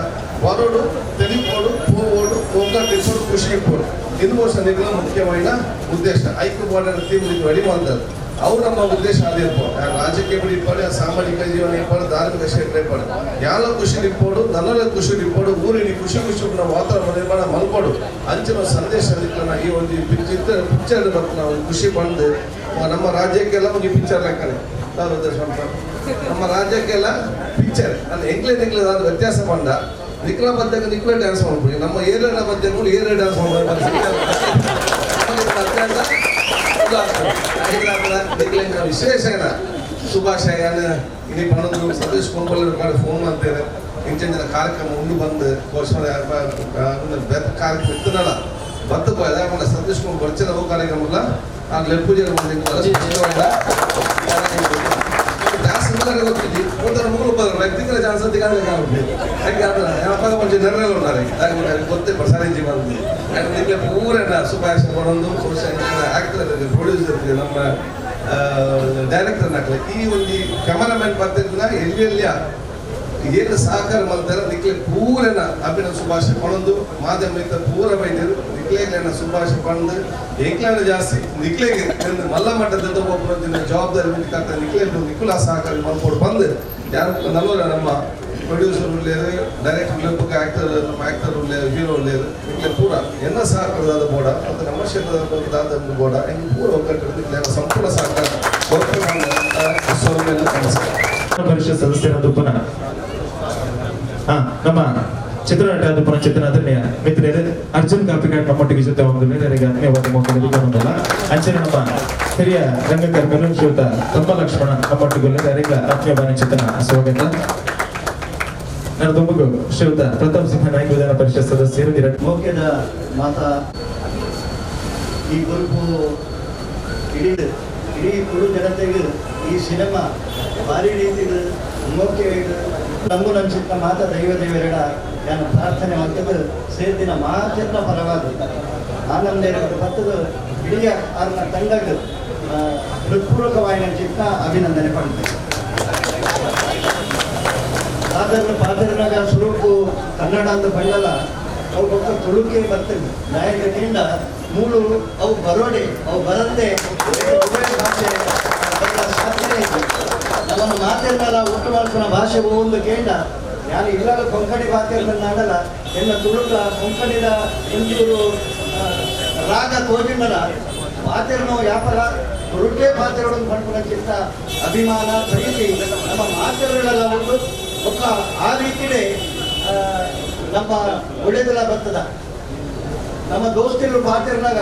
ಬರೋಡು ತೆಲಿಪೋಡು ಪೋವೋಡು ಒಗ್ಗಟ್ಟಿಪ್ಪೋಡು ಖುಷಿ ಇಪ್ಪೋಡು ಇದು ಬಹುಶಃ ನಿನ್ನ ಮುಖ್ಯವಾದ ಉದ್ದೇಶ. ಐಕ್ಯ border theme ready ಮಾಡ್ತಾರೆ ಅವ್ರು ನಮ್ಮ ಉದ್ದೇಶ ಅದಿರ್ಬೋದು. ರಾಜಕೀಯ ಇಪ್ಪಾಡು, ಸಾಮಾಜಿಕ ಜೀವನ ಇಪ್ಪಾಡು, ಧಾರ್ಮಿಕ ಕ್ಷೇತ್ರ ಇಪ್ಪಾಡು, ಯಾಲ ಖುಷಿ ಇಪ್ಪೋಡು, ನನ್ನಲ್ಲ ಖುಷಿ ಇಪ್ಪೋಡು, ಊರಿನ ಖುಷಿ ಖುಷಿ ವಾತಾವರಣ ನಿರ್ಮಾಣ ಮಲ್ಪೋಡು ಅಂಚಿನ ಸಂದೇಶ ಅದಕ್ಕೆ ಈ ಒಂದು ಪಿಕ್ಚರ್ ನಾವು ಖುಷಿ ಬಂದು ನಮ್ಮ ರಾಜ್ಯಕ್ಕೆಲ್ಲ ಒಂದು ಪಿಕ್ಚರ್ ಲೆಕ್ಕನೆ ನಮ್ಮ ರಾಜ್ಯಕ್ಕೆಲ್ಲ ಪಿಕ್ಚರ್ ಅಲ್ಲಿ ಎಂಗ್ಲೇ ಎಂಗ್ಲೇ ಅದು ವ್ಯತ್ಯಾಸ ಬಂದ ನಿಕ್ಲ ಮಧ್ಯಕ್ಕೆ ನಿಕ್ಲೇ ಡ್ಯಾನ್ಸ್ ಮಾಡ್ಬಿಡಿ, ನಮ್ಮ ಏರಿಯಾದ ಮಧ್ಯಕ್ಕೂ ಏರಿಯಾ ಡ್ಯಾನ್ಸ್ ಮಾಡ್ಬೋದು. ವಿಶೇಷ ಏನ ಶುಭಾಶಯ ಇಲ್ಲಿ ಪಣದು ಸತೀಶ್ ಕುಂಬಲ್ ಫೋನ್ ಮಾಡ್ತೇನೆ ಇಂಚಿನ ಕಾರ್ಯಕ್ರಮ ಉಂಡು ಬಂದು ಕಾರ್ಯಕ್ರಮ ಇತ್ತನಲ್ಲ ಬತ್ತು ಸತೀಶ್ ಕುಮಾರ್ ಬರ್ಚಿನ ಹೋಗಿ ಕಾರ್ಯಕ್ರಮ ಆ ಲೆಪ್ಪುಜೆ వ్యక్తిగత ఛాన్స్ ಗೊತ್ತೇ ಪ್ರಸಾರಿ ಬಂದು ಪೂರ ಸುಭಾಷ್ ಕೊಡೊಂದು ಆಕ್ಟರ್ ಪ್ರೊಡ್ಯೂಸರ್ ನಮ್ಮ ಡೈರೆಕ್ಟರ್ ನಾಕಲೆ ಈ ಒಂದು ಕ್ಯಾಮರಾಮನ್ ಬರ್ತಿದ್ನ ಎಲ್ಲಿ ಎಲ್ಲಿಯ ಏನು ಸಹಕಾರ ಮಾಡ್ತಾರೆ ನಿಕ್ಲೆ ಪೂರನ ಅಭಿನವ ಸುಭಾಷ್ ಕೊಡೊಂದು ಮಾಧ್ಯಮ ಪೂರ ಬೈದಿರು ನಿಕ್ಲೆ ನಿಕ್ಲೇಗ್ಲೇನ ಶುಭಾಶಯ ಪಂದು ಎಂಕ್ಲಾಂಡ ಜಾಸ್ತಿ ನಿಕ್ಲೇಗೆ ಮಲ್ಲ ಮಟ್ಟದ ಒಬ್ಬರ ಜವಾಬ್ದಾರಿ ಮುಂದೆ ನಿಕ್ಲೇ ನಿಕ್ಕುಲ ಸಹಕಾರ ಮಲ್ಪೋಡು ಬಂದು ಯಾರು ನಲ್ವರ ನಮ್ಮ ಪ್ರೊಡ್ಯೂಸರ್ ಉಳ್ಳೇರು ಡೈರೆಕ್ಟರ್ ಉಳ್ಳೇರು ಆಕ್ಟರ್ ನಮ್ಮ ಆಕ್ಟರ್ ಉಳ್ಳೇರು ಹೀರೋ ಉಳ್ಳೇರು ನಿಕ್ಲೆ ಪೂರ ಎನ್ನ ಸಹಕಾರದಾದ ಬೋಡ ಮತ್ತು ನಮ್ಮ ಕ್ಷೇತ್ರದ ದಾದ ಬೋಡ ಹೆಂಗೆ ಪೂರ ಒಗ್ಗಟ್ಟು ನಿಕ್ಲೆ ಸಂಪೂರ್ಣ ಸಹಕಾರ ನಮಸ್ಕಾರ. ಪರಿಷತ್ ಸದಸ್ಯರಾದ ಪುನಃ ನಮ್ಮ ಚಿತ್ರನಟ ಪುನಃ ಚಿತ್ರನಾದರಣೀಯ ಮಿತ್ರರು ಅರ್ಜುನ್ ಕಾಪಿಕಾಡ್ ನಮ್ಮೊಟ್ಟಿಗೆ ಜೊತೆ ಒಂದು ಮೇರೆಗೆ ಆತ್ಮೀಯವಾದ ಮಕ್ಕಳಿಗೆ ಅಂಚನೆ ನಮ್ಮ ಹಿರಿಯ ರಂಗಕರ್ಮಿಗಳು ಶ್ರೀಯುತ ತಮ್ಮ ಲಕ್ಷ್ಮಣ ನಮ್ಮೊಟ್ಟಿಗೆ ಆತ್ಮೀಯವಾದ ಚಿತ್ರನ ಸ್ವಾಗತ. ನಾನು ತುಂಬಗೂ ಶ್ರೀಯುತ ಪ್ರತಾಪ್ ಸಿಂಹ ನಾಯಕ ವಿಧಾನ ಪರಿಷತ್ ಸದಸ್ಯರು ಮೋಕ್ಯದ ಮಾತಾ ಈ ಗುರುಪು ಇಡೀ ಇಡೀ ತುಳು ಜನತೆಗೆ ಈ ಸಿನಿಮಾ ಭಾರಿ ರೀತಿದು ಮೋಕ್ಯ ನಮಗೂ ನಂಚಿತ್ತ ಮಾತಾ ದೈವ ದೇವರೆಡ ನಾನು ಪ್ರಾರ್ಥನೆ ಮಾಡ್ತದ್ದು ಸೇರ್ದಿನ ಮಾತೆಲ್ಲ ಪರವಾದ ಆನಂದ ಬರ್ತದ ಇಡೀ ಅವ್ರನ್ನ ತಂಡಕ್ಕೆ ಹೃತ್ಪೂರ್ವಕವಾಗಿ ನಂಚಿತ್ತ ಅಭಿನಂದನೆ ಪಡ್ತೇನೆ. ಪಾದರ್ನ ಪಾದರ್ನಾಗ ಸುರುಕು ಕನ್ನಡ ಅಂತ ಬಂಡಲ್ಲ ಅವು ಪಕ್ಕ ತುಳುಕೆ ಬರ್ತದೆ ನಾಯಕರಿಂದ ಮೂಳು ಅವು ಬರೋಡೆ ಅವು ಬರಂದೆ ಭಾಷೆ ಸಾಧ್ಯನೇ ಇದೆ. ನಮ್ಮನ್ನು ಮಾತಿರ್ನಲ್ಲ ಊಟ ಮಾಡ್ಕೊಳ ಭಾಷೆ ಒಂದು ಕೇಂದ್ರ ನಾನು ಇಲ್ಲಾಗ ಕೊಂಕಣಿ ಭಾಷೆ ಎಲ್ಲ ತುಳುಕ ಕೊಂಕಣಿದ ಒಂಚೂರು ರಾಗ ತೋಜಿಂಡಲ ಮಾತಿರ್ನೋ ವ್ಯಾಪಾರ ತುಳುಕೇ ಪಾತ್ರಗಳನ್ನು ಪಡ್ಕೊಳ್ಳೋಕ್ಕಿಂತ ಅಭಿಮಾನ ಪ್ರೀತಿ ನಮ್ಮ ಮಾತಿರಗಳೆಲ್ಲ ಉಂಟು. ಒಕ್ಕ ಆ ರೀತಿಯೇ ನಮ್ಮ ಒಳ್ಳೆಯದೆಲ್ಲ ಬರ್ತದ. ನಮ್ಮ ದೋಸ್ತಿರು ಪಾತಿರ್ನಾಗ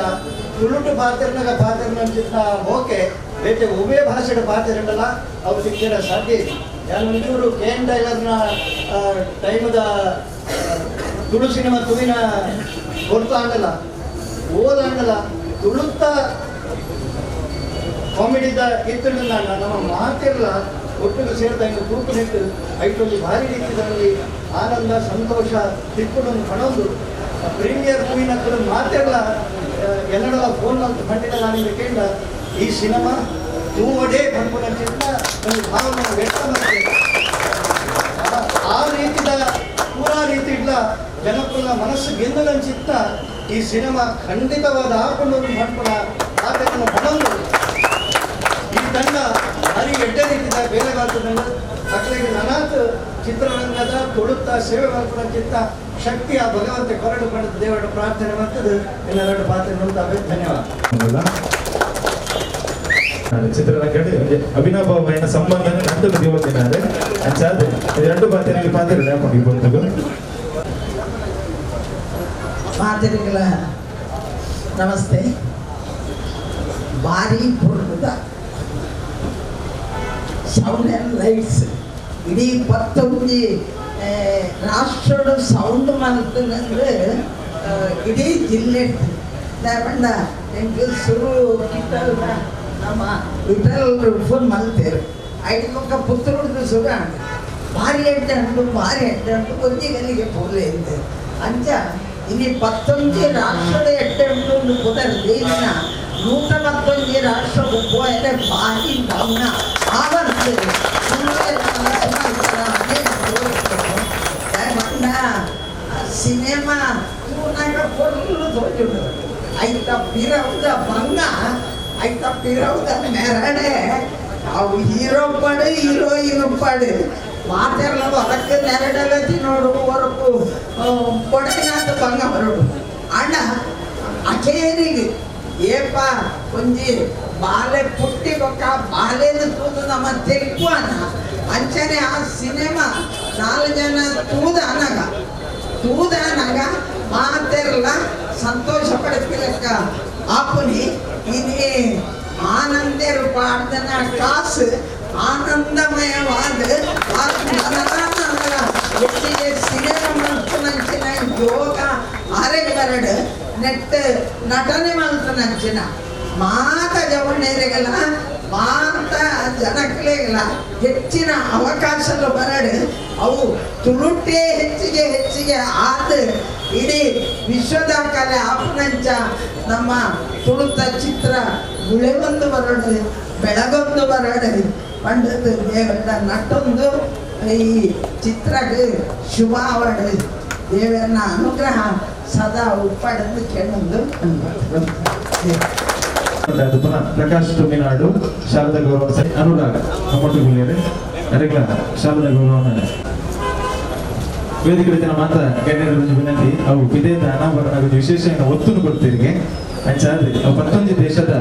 ತುಳುಟು ಪಾತಿರ್ನಾಗ ಪಾತಿರ್ನಂಚಿತ್ತ ಮೋಕೆ ಬೇತೆ ಉಭಯ ಭಾಷೆಯ ಪಾತಿರಂಡಲ್ಲ ಅವ್ರು ಸಿಕ್ಕಿರ ಸಾಧ್ಯ. ನಾನು ಒಂಚೂರು ಕೆ ಎನ್ ಟೈಲರ್ನ ಟೈಮದ ತುಳು ಸಿನಿಮಾ ತುವಿನ ಹೊರ್ತು ಆಗಲ್ಲ ಓದಾಗಲ್ಲ ತುಳುತ್ತ ಕಾಮಿಡಿದ ಇತ್ತು ನಮ್ಮ ಮಾತಿರಲ್ಲ ಒಟ್ಟಿಗೆ ಸೇರಿದ ಹಿಂಗೆ ತೂಕು ನಿಂತು ಐಟೊಂದು ಭಾರಿ ರೀತಿಯಲ್ಲಿ ಆನಂದ ಸಂತೋಷ ತಿಕ್ಕುಡೊಂದು ಪಣೊಂದು ಪ್ರೀಮಿಯರ್ ಮೂವಿನ ಮಾತೆಲ್ಲ ಎಲ್ಲಡ ಫೋನ್ ಅಂತ ಪಂಡಿತ ನಾನು ಕೇಳ ಈ ಸಿನಿಮಾ ತೂವಡೇ ಪನ್ಪುನಂಚಿಂತ ಒಂದು ಭಾವನೆ ವ್ಯಕ್ತ ಮಾಡ್ತೇನೆ. ಆ ರೀತಿದ ಪೂರಾ ರೀತಿ ಇಲ್ಲ ಜನಕುಲ ಮನಸ್ಸು ಗೆಲ್ಲದಂಚಿತ್ತ ಈ ಸಿನಿಮಾ ಖಂಡಿತವಾದ ಹಾಕೊಂಡು ಪನ್ಪುನ ಆತನ ಪಣೊಂದು ಈ ತಂಡ ಭಾರಿ ಎಡ್ಡೆ ರೀತಿದ ಬೇರೆ ಮಾಡ್ತದಂಗೆ ಮಕ್ಕಳಿಗೆ ನನಾತ್ ಚಿತ್ರರಂಗದ ತುಳುತ್ತ ಸೇವೆ ಮಾಡ್ಕೊಳಕ್ಕಿಂತ ಶಕ್ತಿ ಆ ಭಗವಂತ ಕೊರಡು ಪಡೆದ ದೇವರ ಪ್ರಾರ್ಥನೆ ಮಾಡ್ತದೆ. ಎಲ್ಲರ ಪಾತ್ರ ನೋಡ್ತಾವೆ. ಧನ್ಯವಾದ. ಚಿತ್ರರಂಗ ಅವಿನಾಭಾವನ ಸಂಬಂಧ ನಂದು ದೇವತಿನಾರೆ ಅಂಚಾದ ಎರಡು ಪಾತ್ರೆಯಲ್ಲಿ ಪಾತ್ರ ಪಾತ್ರೆಗಳ ನಮಸ್ತೆ. ಭಾರಿ ಪುರ್ದ sound and lights ಇಡೀ ಪತ್ತೊಂಜಿ ರಾಷ್ಟ್ರದ ಸೌಂಡ್ ಮಲ್ತಂದ್ರೆ ಇಡೀ ಜಿಲ್ಲೆ ಪಂಡ ಎಂಕ್ ಸುರು ಕಿಟ್ಟಲ್ನ ನಮ್ಮ ವಿಠಲ್ ಫೋನ್ ಮಲ್ತೇರು ಐದು ಮುಖ ಪುತ್ತೂರ್ದು ಸುರು ಆಂಡ್ ಭಾರಿ ಎಡ್ಡೆ ಉಂಟು ಭಾರಿ ಎಡ್ಡೆ ಉಂಟು ಒಂಜಿ ಗಲಿಗೆ ಪೋಲೆ ಇಂದೆ ಅಂಚ ಇನಿ ಪತ್ತೊಂಜಿ ರಾಷ್ಟ್ರದ ಎಡ್ಡೆ ಉಂಟು ಒಂದು ಪುದರ್ ದೇಶನ 111 ರಾಷ್ಟ್ರ ಪೋಯರೆ ಭಾರಿ ಭಾವನ ಆವರ್ತದೆ. ಸಿನಿಮಾ ತೂನಾಗ ಪೊರ್ಲು ತೋಜುಂಡು ಐತ ಪಿರವುದ ಬಂಗ ಐತ ಪಿರವುದ ಮೆರಡೆ ಅವು ಹೀರೋ ಪಾಡು ಹೀರೋಯಿನ್ ಪಾಡು ಮಾತೆಲ್ಲ ಹೊರಕ್ಕೆ ನೆರಡೆಲ್ಲ ತಿನ್ನೋಡು ಹೊರಕು ಕೊಡಗಿನಾಥ ಬಂಗ ಬರೋಡು ಅಣ್ಣ ಅಚೇರಿಗೆ ಏಪ ಒಂಜಿ ಬಾಲೆ ಪುಟ್ಟಿ ಬೊಕ್ಕ ಬಾಲೆನ ತೂದು ನಮ್ಮ ತೆಲ್ಪುವನ ಅಂಚನೆ ಆ ಸಿನಿಮಾ 4 ಜನ ತೂದ ಅನಗ ತೂದ ಅನಗ ಮಾತೆರ್ಲ ಸಂತೋಷ ಪಡಿಸ್ಲಿಕ್ಕ ಆಪುನಿ ಇನಿ ಆನಂದೇರು ಪಾಡ್ದನ ಕಾಸು ಆನಂದಮಯವಾದ ಹೆಚ್ಚಿಗೆ ಸಿನಿಮಾ ಮಲ್ಪುನಂಚಿನ ಯೋಗ ಆರೆಗ್ ಬರಡು ನೆಟ್ ನಟನೆ ಮಲ್ಪುನಂಚಿನ ಮಾತ ಜವಣೇರಿಗೆಲ್ಲ ಮಾತ ಜನಕ್ಲೆಗೆಲ್ಲ ಹೆಚ್ಚಿನ ಅವಕಾಶಗಳು ಬರಡು ಅವು ತುಳುಟೇ ಹೆಚ್ಚಿಗೆ ಹೆಚ್ಚಿಗೆ ಆದ ಇಡೀ ವಿಶ್ವದ ಕಲೆ ಆಪನಂಚ ನಮ್ಮ ತುಳುತ ಚಿತ್ರ ಗುಳೆ ಒಂದು ಬರಡು ಬೆಳಗೊಂದು ಬರಡು ಪಂಡದ ದೇವರ ನಟೊಂದು ಈ ಚಿತ್ರಕ್ಕೆ ಶುಭ ಆವಡು. ದೇವರನ್ನ ಅನುಗ್ರಹ ಸದಾ ಉಪ್ಪಡದು ಕೇಳೊಂದು ಪುನಃ ಪ್ರಕಾಶ್ ತುಮಿನಾಡು ಶಾರದಾ ಗೌರವ ಅನುರಾಗ್ ನಮ್ಮೊಟ್ಟಿಗೆ ಅರೆಗ್ಲ ಶಾರದಾ ಗೌರವ ವೇದಿಕೆ ಜನ ಮಾತ್ರ ಗಣ್ಯರ ವಿನಂತಿ ಅವು ವಿಧೇಯದ ಅನಾವರಣ ವಿಶೇಷ ಒತ್ತನ್ನು ಕೊಡ್ತೀರಿಗೆ ಅಂಚಾದ್ರೆ ಅವು ಪತ್ತೊಂದು ದೇಶದ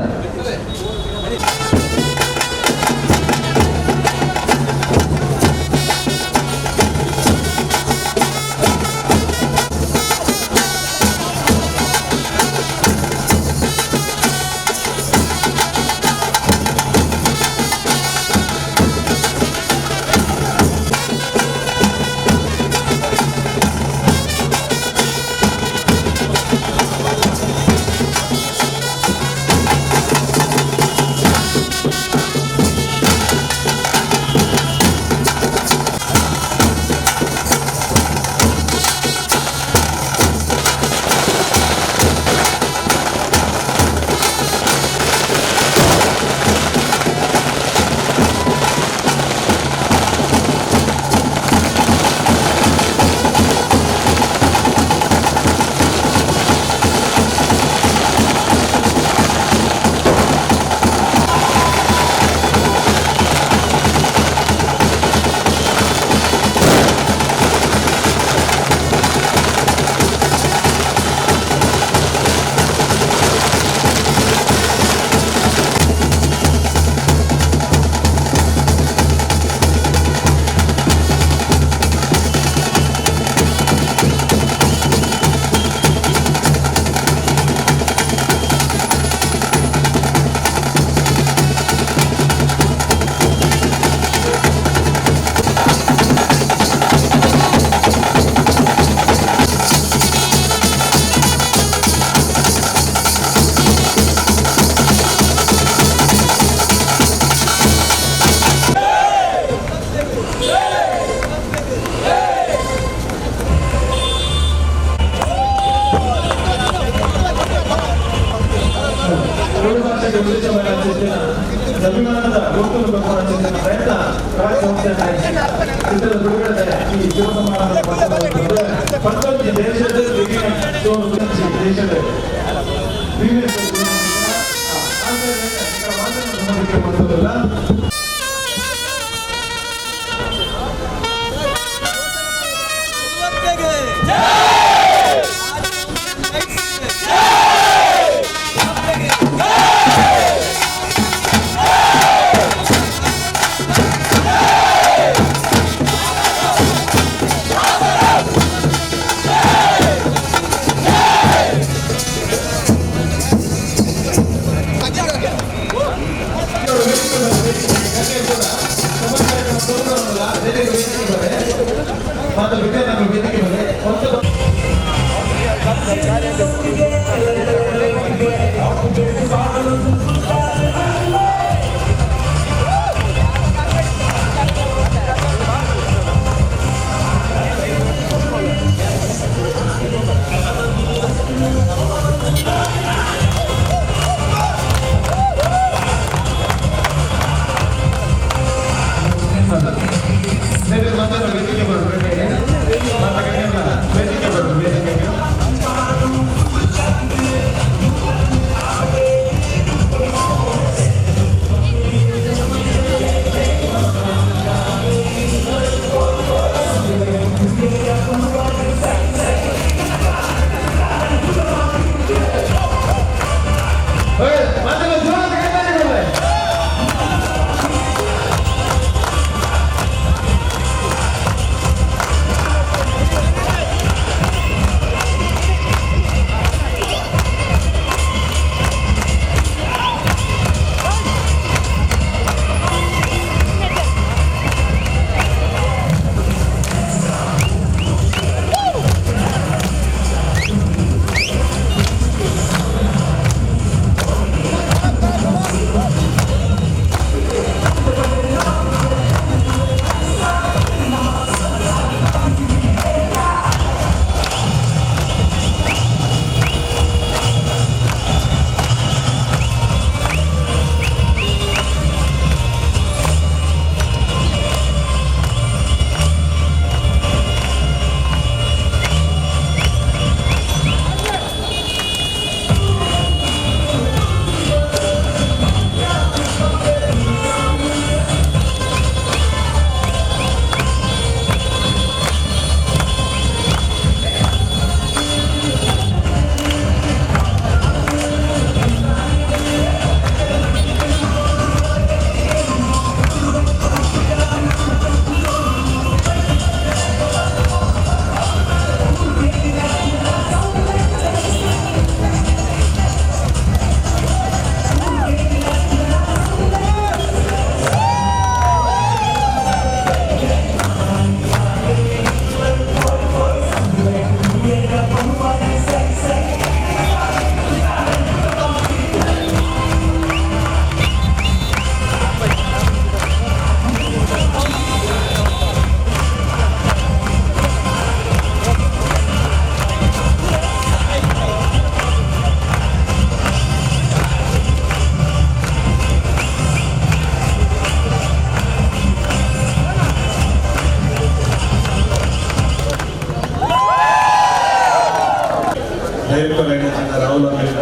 ಡೈರೆಕ್ಟರ್ ಆಗಿನ ರಾಹುಲ್ ಅಮೀರ್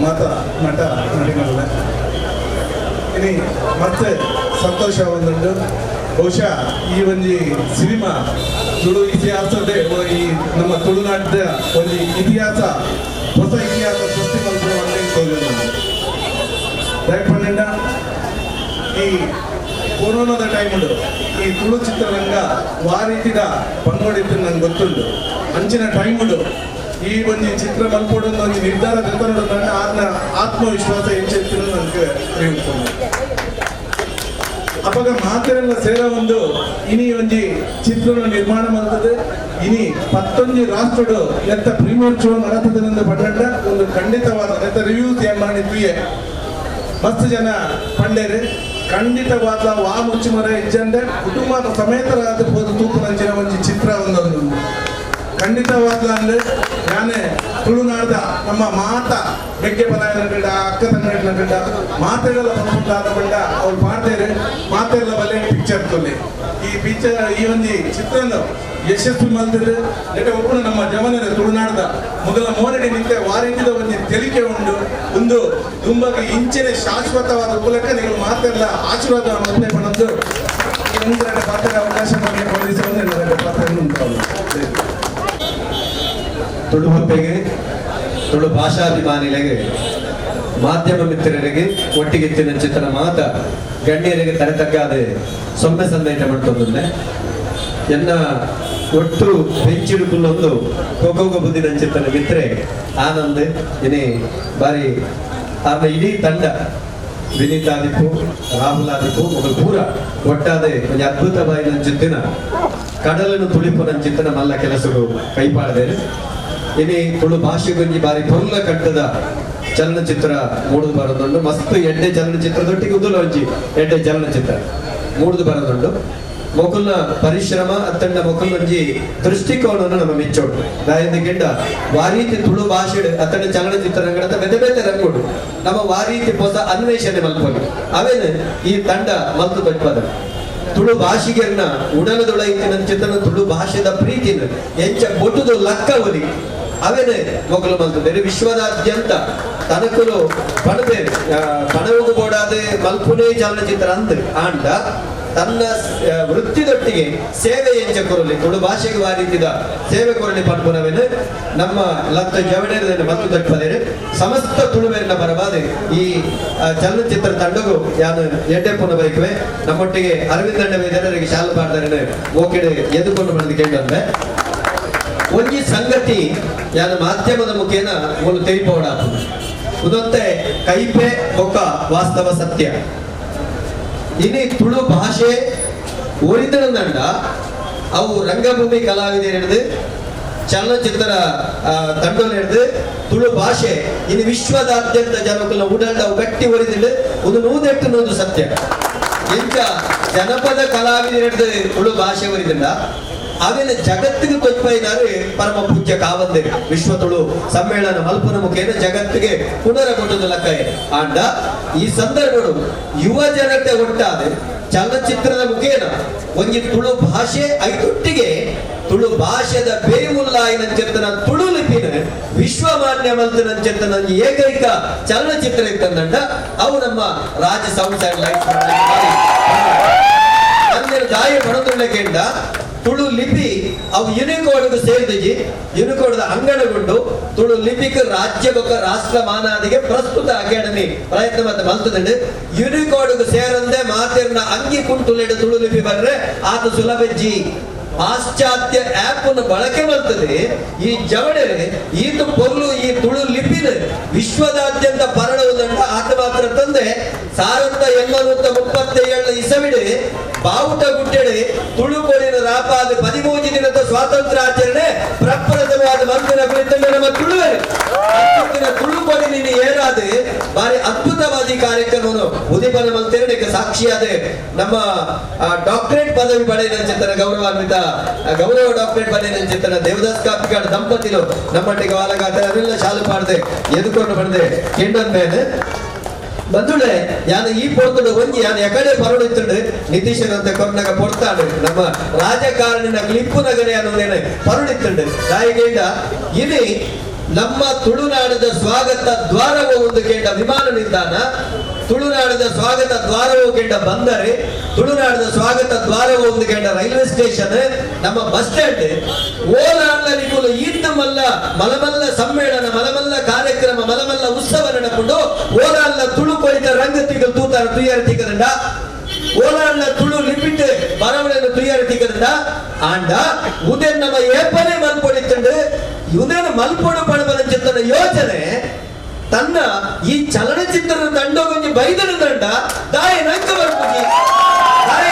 ಮಾತ ನಟ ನಟಿನಲ್ಲ ಇನಿ ಮತ್ತೆ ಸಂತೋಷ ಒಂದುಂಡು. ಬಹುಶಃ ಈ ಒಂಜಿ ಸಿನಿಮಾ ತುಳು ಇತಿಹಾಸದೇ ಈ ನಮ್ಮ ತುಳುನಾಡಿನ ಒಂದು ಇತಿಹಾಸ, ಹೊಸ ಇತಿಹಾಸ ಸೃಷ್ಟಿ ಮಲ್ಪುನ ತೋಜೊಂದುಂಡು. ದಯಪಂಡ ಈ ಕೊರೋನಾದ ಟೈಮುಡು ಈ ತುಳು ಚಿತ್ರರಂಗ ವಾರೀತಿದ ಬಂಗೊಡಿತ್ತು ನಂಗೆ ಗೊತ್ತುಂಡು. ಅಂಚಿನ ಟೈಮುಡು ಈ ಒಂಜಿ ಚಿತ್ರ ಮಲ್ಪೊಡು ಒಂಜಿ ನಿರ್ಧಾರ ದೆತ್ತೊನೊಡು ನನ್ನ ಆತ್ಮವಿಶ್ವಾಸ ಎಂಚೆತ್ತಿನ ನನಗೆ ತಿಳಿಯುತ್ತುಂಡು. ಅಪಗ ಮಾತೆರೆಲ್ಲ ಸೇರ ಒಂದು ಇನಿ ಒಂಜಿ ಚಿತ್ರನ ನಿರ್ಮಾಣ ಮಾಡ್ತದೆ. ಇನಿ 11 ರಾಷ್ಟ್ರಡು ನೆತ್ತ ಪ್ರೀಮಿಯರ್ ಶೋ ನಡತದೆ ಪಂಡ ಒಂದು ಖಂಡಿತವಾದ ನೆತ್ತ ರಿವ್ಯೂಸ್ ಏನ್ ಮಾಡಿದ್ವಿ ಮಸ್ತ್ ಜನ ಪಂಡೇರು ಖಂಡಿತವಾದ ವಾ ಮುಚ್ಚುಮರ ಇಜ್ಜಂದೆ ಕುಟುಂಬದ ಸಮೇತರಾದ ಹೋದ ತೂಪುನಂಚಿನ ಒಂಜಿ ಚಿತ್ರ ಒಂದೊಂದು ಖಂಡಿತವಾದ ಅಂದ್ರೆ ನಾನೇ ತುಳುನಾಡ್ದ ನಮ್ಮ ಮಾತ ಬೆಕ್ಕೆ ಪದಾಯನ ಕಂಡ ಅಕ್ಕ ತಂಗಡಿನ ಕಂಡ ಮಾತೆಲ್ಲ ಪಂಪುಂಡಾದ ಬಂಡ ಅವ್ರು ಪಾಡ್ತೇರೆ ಮಾತೆಲ್ಲ ಬಲೆ ಪಿಕ್ಚರ್ ತೊಲೆ ಈ ಪಿಕ್ಚರ್ ಈ ಒಂದು ಚಿತ್ರನ ಯಶಸ್ವಿ ಮಲ್ತಿದ್ರೆ ನೆಟ ಒಬ್ಬರು ನಮ್ಮ ಜವನರ ತುಳುನಾಡ್ದ ಮೊದಲ ಮೋರಡಿ ನಿಂತೆ ವಾರಿಂಟಿದ ಒಂದು ತೆಲಿಕೆ ಉಂಡು ಒಂದು ತುಂಬಾಗಿ ಇಂಚಿನ ಶಾಶ್ವತವಾದ ಮೂಲಕ ನೀವು ಮಾತೆಲ್ಲ ಆಶೀರ್ವಾದ ಮತ್ತೆ ಪಣದ್ದು ಒಂದು ಪಾತ್ರ ಅವಕಾಶ ಪೊಲೀಸರು ಪಾತ್ರ ಉಂಟಾಗುತ್ತದೆ. ತುಳು ಹಬ್ಬೆಗೆ ತುಳು ಭಾಷಾಭಿಮಾನಿಗಳಿಗೆ ಮಾಧ್ಯಮ ಮಿತ್ರರಿಗೆ ಒಟ್ಟಿಗೆ ಚಿತ್ರ ಮಾತ ಗಣ್ಯರಿಗೆ ತರೆತಗ್ಗಾದೆ ಸೊಮ್ಮೆ ಸಂದೈತ ಮಾಡ್ತೊಂದುಂಡೆ ಎನ್ನ ಒಟ್ಟು ಬೆಂಚಿಡುಕುಲ್ಲೊಂದು ಕೊಗೋಗ ಬುದ್ಧಿನಂಚಿತ್ತನ ಮಿತ್ರೆ ಆನಂದ್ ಇನಿ ಬಾರಿ ಆರ್ನ ಇಡೀ ತಂಡ ವಿನೀತಾದಿಪ್ಪು ರಾಹುಲ್ ಆದಿಪ್ಪು ಮೊದಲು ಪೂರ ಒಟ್ಟಾದೆ ಒಂಜಿ ಅದ್ಭುತ ಬಾಯಿ ನಂಚಿತ್ತಿನ ಕಡಲನ್ನು ತುಳಿಪು ನಂಚಿತ್ತನ ಮಲ್ಲ ಕೆಲಸಗಳು ಕೈಪಾಡದೇನೆ. ಇನಿ ತುಳು ಭಾಷೆಗೊಂಜಿ ಬಾರಿ ಪೊರ್ಲ ಕಟ್ಟದ ಚಲನಚಿತ್ರ ಮೂಡುದು ಬರೋದುಂಡು. ಮಸ್ತ್ ಎಡ್ಡೆ ಚಲನಚಿತ್ರದೊಟ್ಟಿಗೆ ಉದುಲ ಒಂಜಿ ಎಡ್ಡೆ ಚಲನಚಿತ್ರ ಮೂಡುದು ಬರೋದುಂಡು. ಮೊಕುಲ್ನ ಪರಿಶ್ರಮ ಅತ್ತಂಡ ಮೊಕುಲ್ನೊಂಜಿ ದೃಷ್ಟಿಕೋನವನ್ನು ನಮ್ಮ ಮೆಚ್ಚೋಡು ದಾಯಿಂದ ಗಿಂಡ ವಾರೀತಿ ತುಳು ಭಾಷೆ ಅತ್ತಂಡ ಚಲನಚಿತ್ರ ರಂಗಡದ ಬೇತೆ ಬೇತೆ ರಂಗೋಡು ನಮ್ಮ ವಾರೀತಿ ಹೊಸ ಅನ್ವೇಷಣೆ ಮಲ್ಪೊಲಿ ಅವೇನು ಈ ತಂಡ ಮಲ್ತು ತೊಟ್ಪದ ತುಳು ಭಾಷಿಗರ್ನ ಉಡಲದೊಳಗಿನ ಚಿತ್ರನ ತುಳು ಭಾಷೆದ ಪ್ರೀತಿನ ಎಂಚ ಬೊಟ್ಟುದು ಲಕ್ಕ ಒಲಿ ಅವೇನೆ ಮೊಗಲು ಮಲ್ತುದೇರು. ವಿಶ್ವದಾದ್ಯಂತ ತನಕುಲು ಪಣಬೇರು ಪಣವುಗು ಬೋಡಾದೆ ಮಲ್ಪುನೇ ಚಲನಚಿತ್ರ ಅಂದ್ ಆಂಡ ತನ್ನ ವೃತ್ತಿದೊಟ್ಟಿಗೆ ಸೇವೆ ಎಂಚ ಕೊರಲಿ ತುಳು ಭಾಷೆಗೆ ವಾರೀತಿದ ಸೇವೆ ಕೊರಲಿ ಪನ್ಪುನವೇನು ನಮ್ಮ ಲತ್ತ ಜವಣೇರದನ್ನು ಮತ್ತು ತಟ್ಪದೇರು ಸಮಸ್ತ ತುಳುವೇರಿನ ಪರವಾದ ಈ ಚಲನಚಿತ್ರ ತಂಡಗೂ ಯಾನು ಎಡ್ಡೆಪ್ಪುನ ಬೈಕುವೆ. ನಮ್ಮೊಟ್ಟಿಗೆ ಅರವಿಂದ ಅಣ್ಣ ಶಾಲು ಪಾಡ್ದಾರೆ ಮೋಕೆಡೆ ಎದುಕೊಂಡು ಬಂದು ಕೇಳಿದ್ರೆ ಒಂಜಿ ಸಂಗತಿ ಯಾನು ಮಾಧ್ಯಮದ ಮುಖೇನ ಒಂದು ತೆರಿಪೋಡ ಉದೊಂತೆ ಕೈಪೆ ಬೊಕ್ಕ ವಾಸ್ತವ ಸತ್ಯ. ಇನಿ ತುಳು ಭಾಷೆ ಒರಿದನಂಡ ಅವು ರಂಗಭೂಮಿ ಕಲಾವಿದರು ಹಿಡಿದು ಚಲನಚಿತ್ರ ತಂಡೋಲ್ ಹಿಡಿದು ತುಳು ಭಾಷೆ ಇನ್ನು ವಿಶ್ವದಾದ್ಯಂತ ಜನಕ್ಕಲ್ಲ ಉಡಲ್ಡ ಅವು ಗಟ್ಟಿ ಒರಿದಿಲ್ಲ ಒಂದು ನೂದೆಟ್ಟು ಸತ್ಯ. ಇಂಥ ಜನಪದ ಕಲಾವಿದರು ಹಿಡಿದು ತುಳು ಭಾಷೆ ಒರಿದಿಲ್ಲ ಆಮೇಲೆ ಜಗತ್ತಿಗೆ ತೊಚ್ಪೈನಾರು ಪರಮ ಪೂಜ್ಯ ಕಾವಂದೆ ವಿಶ್ವ ತುಳು ಸಮ್ಮೇಳನ ಮಲ್ಪನ ಮುಖೇನ ಜಗತ್ತಿಗೆ ಪುನರ ಕೊಟ್ಟದು ಲಕ್ಕ ಆಂಡ ಈ ಸಂದರ್ಭಗಳು ಯುವ ಜನತೆ ಒಟ್ಟಾದೆ ಚಲನಚಿತ್ರದ ಮುಖೇನ ಒಂಜಿ ತುಳು ಭಾಷೆ ಐದೊಟ್ಟಿಗೆ ತುಳು ಭಾಷೆದ ಬೇವುಲ್ಲಾಯಿನಂಚಿತ್ತನ ತುಳು ಲಿಪಿನ ವಿಶ್ವಮಾನ್ಯ ಮಲ್ತನಂಚಿತ್ತನ ಏಕೈಕ ಚಲನಚಿತ್ರ ಇತ್ತಂದಂಡ ಅವು ನಮ್ಮ ರಾಜ್ಯ ಸೌಂಡ್ಸ್ ಅಂಡ್ ಲೈಟ್ಸ್ ಅಂದ್ರೆ ದಾಯ ಪಣತುಳ್ಳಕೆಂಡ ತುಳು ಲಿಪಿ ಅವು ಯುನಿಕೋಡ್ಗೆ ಸೇರಿದಜಿ ಯುನಿಕೋಡ್ದ ಅಂಗಣಗೊಂಡು ತುಳು ಲಿಪಿಗೆ ರಾಜ್ಯ ಬೊಕ್ಕ ರಾಷ್ಟ್ರ ಮಾನಾದಿಗೆ ಪ್ರಸ್ತುತ ಅಕಾಡೆಮಿ ಪ್ರಯತ್ನ ಮತ್ತೆ ಮಲ್ತದಂಡು ಯುನಿಕೋಡ್ಗೆ ಸೇರಂದೆ ಮಾತಿರ್ನ ಅಂಗಿ ಕುಂಟುಲೆಡು ತುಳು ಲಿಪಿ ಬರ್ರೆ ಆತ ಸುಲಭಜ್ಜಿ ಪಾಶ್ಚಾತ್ಯ ಆಪ್ ಅನ್ನು ಬಳಕೆ ಮಾಡ್ತದೆ ಈ ಜವಣರೆ ಈತ ಪೊರ್ಲು ಈ ತುಳು ಲಿಪಿನ ವಿಶ್ವದಾದ್ಯಂತ ಪರಡುವುದಂಡ ಆತ ಮಾತ್ರ ತಂದೆ 1837 ಇಸವಿಡು ಬಾವುಟ ಗುಡ್ಡೆಡೆ ತುಳು ಕೊಡಿನ ರಾಪಾದ 13 ದಿನದ ಸ್ವಾತಂತ್ರ್ಯ ಆಚರಣೆ ಪ್ರಪ್ರಥಮವಾದ ಮಂದಿರ ಕುರಿತ ನಮ್ಮ ತುಳುವರು ತುಳು ಕೊಡಿನ ಏರಾದ ಬಾರಿ ಅದ್ಭುತವಾದ ಈ ಕಾರ್ಯಕ್ರಮವನ್ನು ಉದೀಪನ ಮಲ್ತೆರಡಕ್ಕೆ ಸಾಕ್ಷಿಯಾದ ನಮ್ಮ ಡಾಕ್ಟರೇಟ್ ಪದವಿ ಪಡೆದ ಚಿತ್ರನ ಗೌರವಾನ್ವಿತ ಗೌರವ ಡಾಕ್ಟರೇಟ್ ಪಡೆದ ಚಿತ್ರನ ದೇವದಾಸ್ ಕಾಪಿಕಾಡ್ ದಂಪತಿಲು ನಮ್ಮಟ್ಟಿಗೆ ವಾಲಗಾತ ಅದೆಲ್ಲ ಶಾಲು ಪಾಡದೆ ಎದುಕೊಂಡು ಬಂದೆ ಕೆಂಡನ್ ಮೇಲೆ ಬಂಧುಳೆ ಯಾನು ಈ ಪೊರ್ತುಡು ಒಂಜಿ ಯಾನು ಎಕಡೆ ಪರಡು ಇತ್ತುಂಡು ನಿತೀಶನಂತೆ ಕೊರ್ನಗ ಪೊರ್ತಾಡು ನಮ್ಮ ರಾಜಕಾರಣಿನ ಕ್ಲಿಪ್ಪು ನಗರ ಯಾನು ಪರಡಿತ್ತುಂಡು ದಾಯಿಗೇಂಡ ಇನಿ ನಮ್ಮ ತುಳುನಾಡದ ಸ್ವಾಗತ ದ್ವಾರವು ಒಂದು ಕೇಂದ್ರ ವಿಮಾನ ನಿಲ್ದಾಣ, ತುಳುನಾಡದ ಸ್ವಾಗತ ದ್ವಾರವು ಕೇಂದ್ರ ಬಂದರೆ, ತುಳುನಾಡದ ಸ್ವಾಗತ ದ್ವಾರವು ಒಂದು ಕೇಂದ್ರ ರೈಲ್ವೆ ಸ್ಟೇಷನ್, ನಮ್ಮ ಬಸ್ ಸ್ಟ್ಯಾಂಡ್ ಓಲಾಂಡ್ಲ ನಿಕುಲು ಈತ್ ಮಲ್ಲ ಮಲಮಲ್ಲ ಸಮ್ಮೇಳನ, ಮಲಮಲ್ಲ ಕಾರ್ಯಕ್ರಮ, ಮಲಮಲ್ಲ ಉತ್ಸವ ನಡೆಕೊಂಡು ಓಲಾಂಡ್ಲ ತುಳು ಕೊಳಿತ ರಂಗ ತಿಗಲ್ ತೂತಾರ ತುಯ್ಯಾರ ತಿಗದಂಡ, ಓಲಾಂಡ್ಲ ತುಳು ಲಿಪಿಟ್ ಬರವಣೆಯನ್ನು ತುಯ್ಯಾರ ತಿಗದಂಡ. ಆಂಡ ಉದಯ ನಮ್ಮ ಏಪನೆ ಮಲ್ಪೊಡಿತ್ತಂಡು ಉದಯನ ಮಲ್ಪೊಡು ಪಡಬಲ ಚಿತ್ತನ ಯೋಚನೆ ತನ್ನ ಈ ಚಲನಚಿತ್ರದ ತಂಡಗೊಂಜಿ ಬೈದನ ತಂಡ ದಾಯ ನಂಕ ಬರ್ಪುಜಿ, ದಾಯ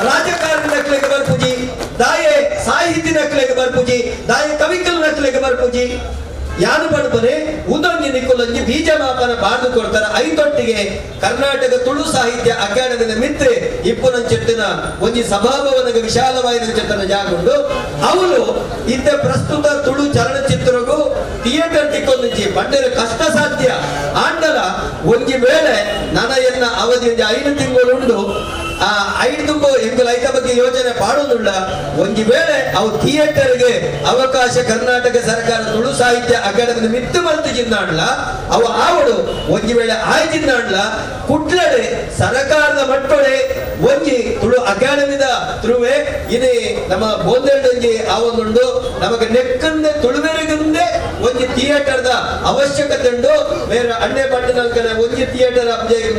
ರಾಜಕಾರಣಿ ನಕ್ಲೆಗೆ ಬರ್ಪುಜಿ, ದಾಯೆ ಸಾಹಿತಿ ನಕ್ಲೆಗೆ ಬರ್ಪುಜಿ, ದಾಯ ಕವಿಕಲ್ ನಕ್ಲೆಗೆ ಬರ್ಪುಜಿ. ಯಾರು ಪಡ್ಪನೆ ಉದೊಂಜಿ ನಿಕ್ಕುಲೊಂಜಿ ಬೀಜ ಮಾಪನ ಬಾರ್ದು ಕೊಡ್ತಾರ. ಐತೊಟ್ಟಿಗೆ ಕರ್ನಾಟಕ ತುಳು ಸಾಹಿತ್ಯ ಅಕಾಡೆಮಿದ ಮಿತ್ರೆ ಇಪ್ಪುನಂಚಿತ್ತಿನ ಒಂಜಿ ಸಭಾಭವನಗ ವಿಶಾಲವಾಯಿನಂಚಿತ್ತನ ಜಾಗುಂಡು. ಅವಳು ಇದ್ದ ಪ್ರಸ್ತುತ ತುಳು ಚಲನಚಿತ್ರಗೂ ಥಿಯೇಟರ್ ತಿಕ್ಕೊಂದಿಂಚಿ ಪಂಡರ ಕಷ್ಟ ಸಾಧ್ಯ ಆಂಡಲ ಒಂಜಿ ವೇಳೆ ನನ ಎನ್ನ ಅವಧಿ ಒಂಜಿ 5 ತಿಂಗಳುಂಡು. ಆ 5 ತುಂಬು ಎಂಕುಲು ಐತ ಬಗ್ಗೆ ಯೋಜನೆ ಪಾಡೋದುಳ್ಳ. ಒಂಜಿ ವೇಳೆ ಅವು ಥಿಯೇಟರ್ಗೆ ಅವಕಾಶ ಕರ್ನಾಟಕ ಸರ್ಕಾರ ತುಳು ಸಾಹಿತ್ಯ ಅಕಾಡೆಮಿ ಮಿತ್ತು ಮಲ್ತು ಜಿಂದಾಂಡ್ಲ ಅವು ಆವಡು ಒಂಜಿ ವೇಳೆ ಆಯ್ಜಿಂದಾಂಡ್ಲ ಕುಟ್ಲಡೆ ಸರ್ಕಾರದ ಮಟ್ಟೊಡೆ ಒಂಜಿ ತುಳು ಅಕಾಡೆಮಿದ ತುಳುವೆ ಇನಿ ನಮ್ಮ ಬೋಂದೆಂಡೊಂಜಿ ಆ ಒಂದುಂಡು ನಮಗೆ ನೆಕ್ಕಂದೆ ತುಳುವೆರಿಗಂದೆ ಒಂಜಿ ಥಿಯೇಟರ್ದ ಅವಶ್ಯಕತೆ ಉಂಡು. ಬೇರೆ ಅಣ್ಣೆ ಪಟ್ಟಣಲ್ಕನೆ ಒಂಜಿ ಥಿಯೇಟರ್